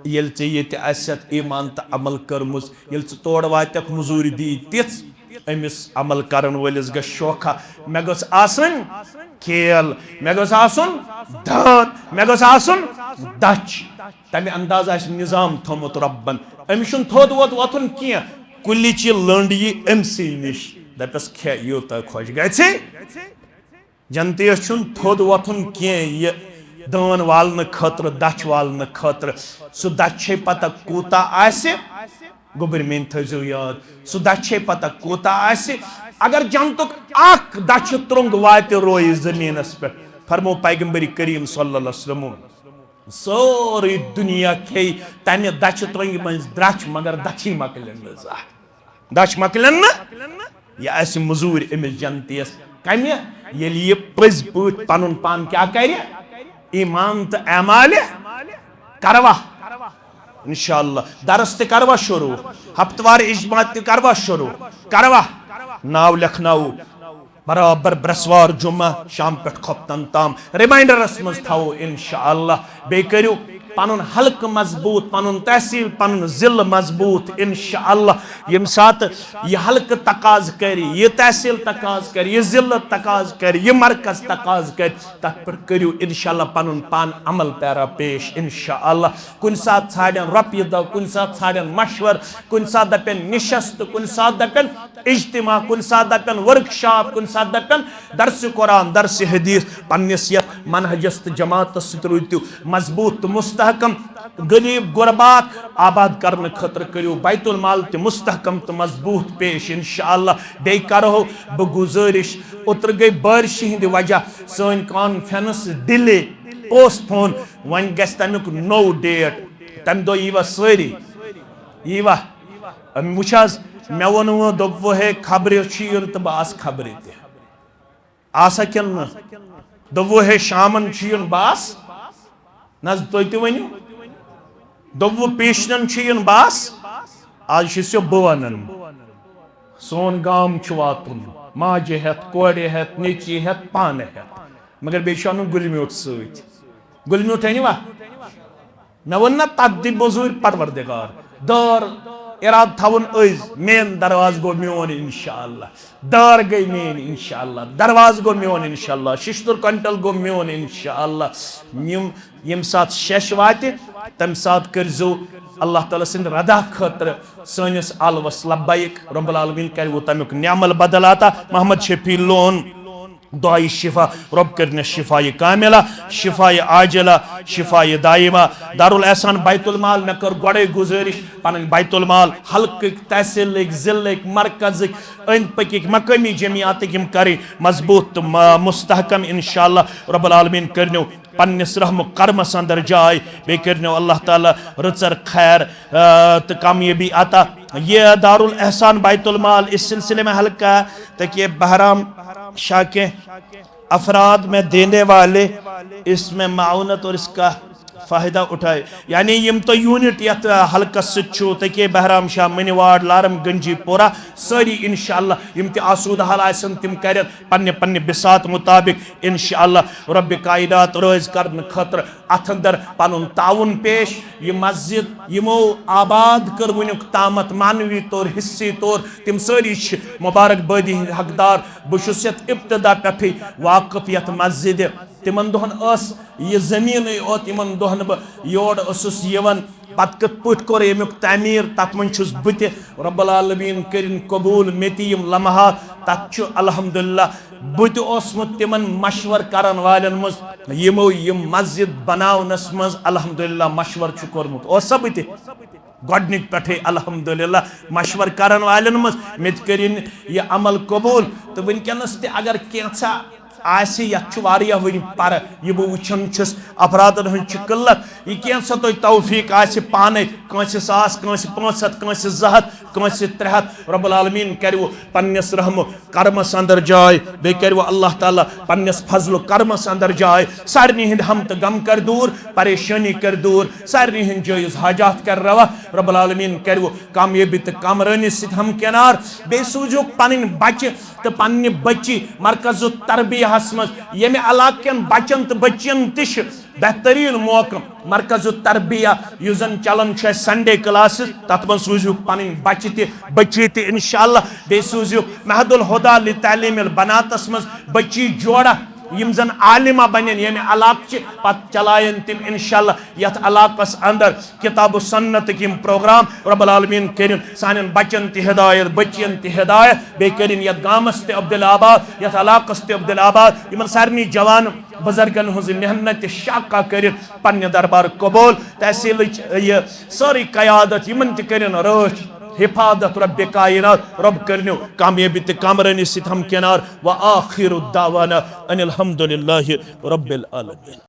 ییٚلہِ ژےٚ ییٚتہِ آسٮ۪تھ ایمان تہٕ عمل کٔرمٕژ، ییٚلہِ ژٕ تورٕ واتکھ، مٔزوٗرۍ دی تِژھ، أمِس عمل کرن وٲلِس گژھِ شوکھا، مےٚ گٔژھ آسٕنۍ کیل، مےٚ گٔژھ آسُن دان، مےٚ گٔژھ آسُن دَچھ۔ تمہِ انداز آسہِ نظام تھوٚمُت رۄبن۔ أمِس چھُنہٕ تھوٚد ووٚد وۄتھُن کینٛہہ، کُلِچ یہِ لٔنٛڈ یی أمۍ سٕے نِش، دَپٮ۪س، کھےٚ یوٗتاہ خۄش گژھِ۔ جنتیَس چھُنہٕ تھوٚد وۄتھُن کینٛہہ یہِ دٲن والنہٕ خٲطرٕ، دَچھ والنہٕ خٲطرٕ۔ سُہ دَچھ چھے پتہ کوٗتاہ آسہِ، گوٚبٕرۍ میٛٲنۍ تھٲیزیو یاد، سُہ دَچھ چھے پتہ کوٗتاہ آسہِ۔ اگر جنتُک اکھ دَچھِ ترٛنٛگ واتہِ رویہِ زٔمیٖنَس پٮ۪ٹھ، فرموو پیغمبر کریم صلی اللہ علیہ وسلمو، سٲرٕے دُنیا کھیٚیہِ تَمہِ دَچھِ ترٛنٛگہِ منٛز درٛچھ، مگر دَچھی مۄکلن نہٕ زانٛہہ۔ دَچھ مۄکلن نہٕ۔ یہِ آسہِ مٔزوٗرۍ أمِس جنتیَس۔ کَمہِ؟ ییٚلہِ یہِ پٔزۍ پٲٹھۍ پَنُن پان کیٛاہ کَرِ؟ ایٖمان تہٕ اعمالہِ کَروا۔ انشاءاللہ۔ درس تہِ کَروا شروٗع؟ ہفتہٕ وار اجتماع تہِ کَروا شروٗع؟ کَروا؟ ناو لیکھناوو۔ برابر برٛٮ۪سوار جمعہ شام پٮ۪ٹھ خۄفتن تام ریمائنڈرس منٛز تھاوو انشاءاللہ۔ بیٚیہِ کٔرِو پنُن حلقہٕ مضبوٗط، پنُن تحصیل، پنُن ضلعہٕ مضبوٗط انشاءاللہ۔ ییٚمہِ ساتہٕ یہِ حلقہٕ تقاضہٕ کرِ، یہِ تحصیل تقاضہٕ کرِ، یہِ ضلعہٕ تقاضہٕ کرِ، یہِ مرکز تقاضہٕ کرِ، تتھ پٮ۪ٹھ کٔرِو انشاءاللہ پنُن پان عمل پیرا پیش انشاءاللہ۔ کُنہِ ساتہٕ ژھانڈن رۄپیہِ دہ، کُنہِ ساتہٕ ژھانڈن مشورٕ، کُنہِ ساتہٕ دپن نشست، کُنہِ ساتہٕ دپن اجتماع، کُنہِ ساتہٕ دپن ورک شاپ، کُنہِ ساتہٕ دپن درس قرآن، درس حدیث۔ پننِس یتھ منہجس تہٕ جماعتس سۭتۍ روٗدِو مضبوٗط تہٕ مستحکم۔ غریب غربات آباد کرنہٕ خٲطرٕ کٔرِو بیت المال تہِ مستحکم تہٕ مضبوٗط پیش انشاءاللہ۔ بیٚیہِ کرہو بہٕ گُزٲرِش، اوترٕ گٔے بارشہِ ہٕنٛدِ وجہ سٲنۍ کانفرنس ڈِلے، پوسٹ پون، وۄنۍ گژھِ تمیُک نوٚو ڈیٹ۔ تمہِ دۄہ ییٖوا سٲری؟ ییٖوا؟ أمۍ وٕچھ حظ، مےٚ ووٚنوٕ، دوٚپوٕ ہے خبرِ چھُ یُن تہٕ بہٕ آسہٕ خبرِ تہِ۔ آسا کِنہٕ نہٕ؟ دوٚپوٕ ہے شامن چھُ یُن، بہٕ آسہٕ۔ نہ حظ، تُہۍ تہِ ؤنِو۔ دوٚپوٕ پیشنن چھُ یُن، بہٕ آسہٕ۔ آز چھُس یو بہٕ ونان۔ سون گام چھُ واتُن، ماجہِ ہٮ۪تھ، کورِ ہٮ۪تھ، نیٚچی ہٮ۪تھ، پانہٕ ہٮ۪تھ۔ مگر بیٚیہِ چھُ اَنُن گُلہِ میوٗٹھ سۭتۍ۔ گُلہِ میوٗٹھ أنِوا؟ مےٚ ووٚن نہ، تَتھ دِ مٔزوٗرۍ پروردگار۔ دار اِرادٕ تھاوُن أزۍ، مین دروازٕ گوٚو میون انشاءاللہ۔ دار گٔے میٲنۍ انشاءاللہ۔ دروازٕ گوٚو میون انشاءاللہ۔ شِشتُر کوینٹل گوٚو میون انشاءاللہ۔ یِم ییٚمہِ ساتہٕ شیٚش واتہِ، تَمہِ ساتہٕ کٔرۍزیو اللہ تعالیٰ سٕنٛدِ رضا خٲطرٕ سٲنِس آلوَس لبیک۔ رب العالمین کَرِ وۄنۍ تَمیُک نعم البدل عطا۔ محمد شفیع لون دعائے شفا، رب کٔرِنَس شفایہِ کاملہ، شفایہِ عاجلہ، شفایہِ دائمہ۔ دارالاحسان بیت المال، مےٚ کٔر گۄڈَے گُزٲرِش، پَنٕنۍ بیت المال حلقٕکۍ، تحصیلٕکۍ، ضلعٕکۍ، مرکزٕکۍ، أنٛدۍ پٔکِکۍ مقٲمی جمعیاتٕکۍ یِم کَرٕنۍ مضبوٗط تہٕ م-، مستحکم۔ انشاءاللہ رب العالمین کٔرِنو پننِس رحم و کرمس اندر جاے، بیٚیہِ کٔرِنو اللہ تعالیٰ رٕژر خیر، آ، تہٕ کامیٲبی عطا۔ یہ دارالاحسان بیت المال اس سلسلے میں ہلکا تکیہ بہرام شاہ کے افراد میں دینے والے اس میں معاونت اور اس کا فائدہ اٹھائے۔ یعنی یم تو یونٹ یتھ، آ، حلقس سۭتۍ چھُو، تکیہ بہرام شاہ، منی واڑ، لارم گنجی پورہ، سٲری انشاءاللہ یم تہِ آسودہ حال آسن تِم کرن پننہِ پننہِ بساط مطابق انشاءاللہ رب کائنات رٲضۍ کرنہٕ خٲطرٕ اتھ اندر پنُن تعاوُن پیش۔ یہِ مسجد یِمو آباد کٔر وٕنیُک تامتھ معنوی طور، حصی طور، تِم سٲری چھِ مبارک بٲدی ہٕنٛدۍ حقدار۔ بہٕ چھُس یتھ ابتدا پٮ۪ٹھٕے واقف یتھ مسجدِ۔ تِمن دۄہن ٲس یہِ زٔمیٖنٕے اوت، یِمن دۄہن بہٕ یور اوسُس یِوان۔ پتہٕ کِتھ پٲٹھۍ کوٚر ییٚمیُک تعمیٖر، تَتھ منٛز چھُس بہٕ تہِ۔ رب العالمین کٔرِن قبوٗل مےٚ تہِ یِم لمحات۔ تَتھ چھُ الحمدللہ بہٕ تہِ اوسمُت تِمن مشور کرن والٮ۪ن منٛز، یِمو یِم مسجد بناونس منٛز الحمدللہ مشور چھُ کوٚرمُت۔ اوسا بہٕ تہِ گۄڈٕنِکۍ پٮ۪ٹھٕے الحمدللہ مشور کرن والٮ۪ن منٛز؟ مےٚ تہِ کٔرِن یہِ عمل قبوٗل۔ تہٕ وٕنکیٚنس تہِ اگر کینٛژھا آسہِ، یتھ چھُ واریاہ ؤری پرٕ، یہِ بہٕ وٕچھان چھُس، افرادن ہٕنٛز چھِ قلت۔ یہِ کینٛژھا تۄہہِ توفیق آسہِ پانے، کٲنٛسہِ ساس، کٲنٛسہِ پانٛژھ ہتھ، کٲنٛسہِ زٕ ہتھ، کٲنٛسہِ ترٛےٚ ہتھ، رب العالمین کرِ وۄنۍ پننِس رحم و کرمس اندر جاے، بیٚیہِ کرِ وۄنۍ اللہ تعالیٰ پننِس فضل و کرمس اندر جاے۔ سارنٕے ہٕنٛدۍ ہم تہٕ غم کر دوٗر، پریشٲنی کر دوٗر، سارنٕے ہٕنٛدۍ جٲیز حاجات کر روا۔ رب العالمین کرِ وۄنۍ کامیٲبی تہٕ کامرٲنی سۭتۍ ہمکنار۔ بیٚیہِ سوٗزِو پنٕنۍ بچہِ تہٕ پننہِ بچی مرکز التربیہس منٛز۔ ییٚمہِ علاقہٕ کٮ۪ن بچن تہٕ بچین تہِ چھِ بہترین موقعہٕ۔ مرکز التربیہ یُس زن چلان چھُ اسہِ سنڈے کلاسز، تتھ منٛز سوٗزِو پنٕنۍ بچہِ تہِ، بچی تہِ انشاءاللہ۔ بیٚیہِ سوٗزِو محد الہدی لتعلیم البناتس منٛز بچی جوڑا، یِم زن عالمہ بنن ییٚمہِ علاقہٕ چہِ، پتہٕ چلاین تِم انشاءاللہ یتھ علاقس اندر کتاب و سنتٕکۍ یِم پروگرام۔ رب العالمین کٔرِن سانٮ۪ن بچن تہِ ہدایت، بچین تہِ ہدایت، بیٚیہِ کٔرِن یتھ گامس تہِ عبدالآباد، یتھ علاقس تہِ عبدالآباد۔ یِمن سارنٕے جوان بزرگن ہٕنٛز محنت تہِ شاکہ کٔرِن پننہِ دربار قبول۔ تحصیلٕچ یہِ سٲرٕے قیادت یِمن تہِ کٔرِن رٲچھ حفاظت رب کائنات۔ رب کٔرِنو کامیٲبی تہٕ کامرٲنی سۭتۍ ہمکنار۔ وآخر دعوانا ان الحمد للہ رب العالمین۔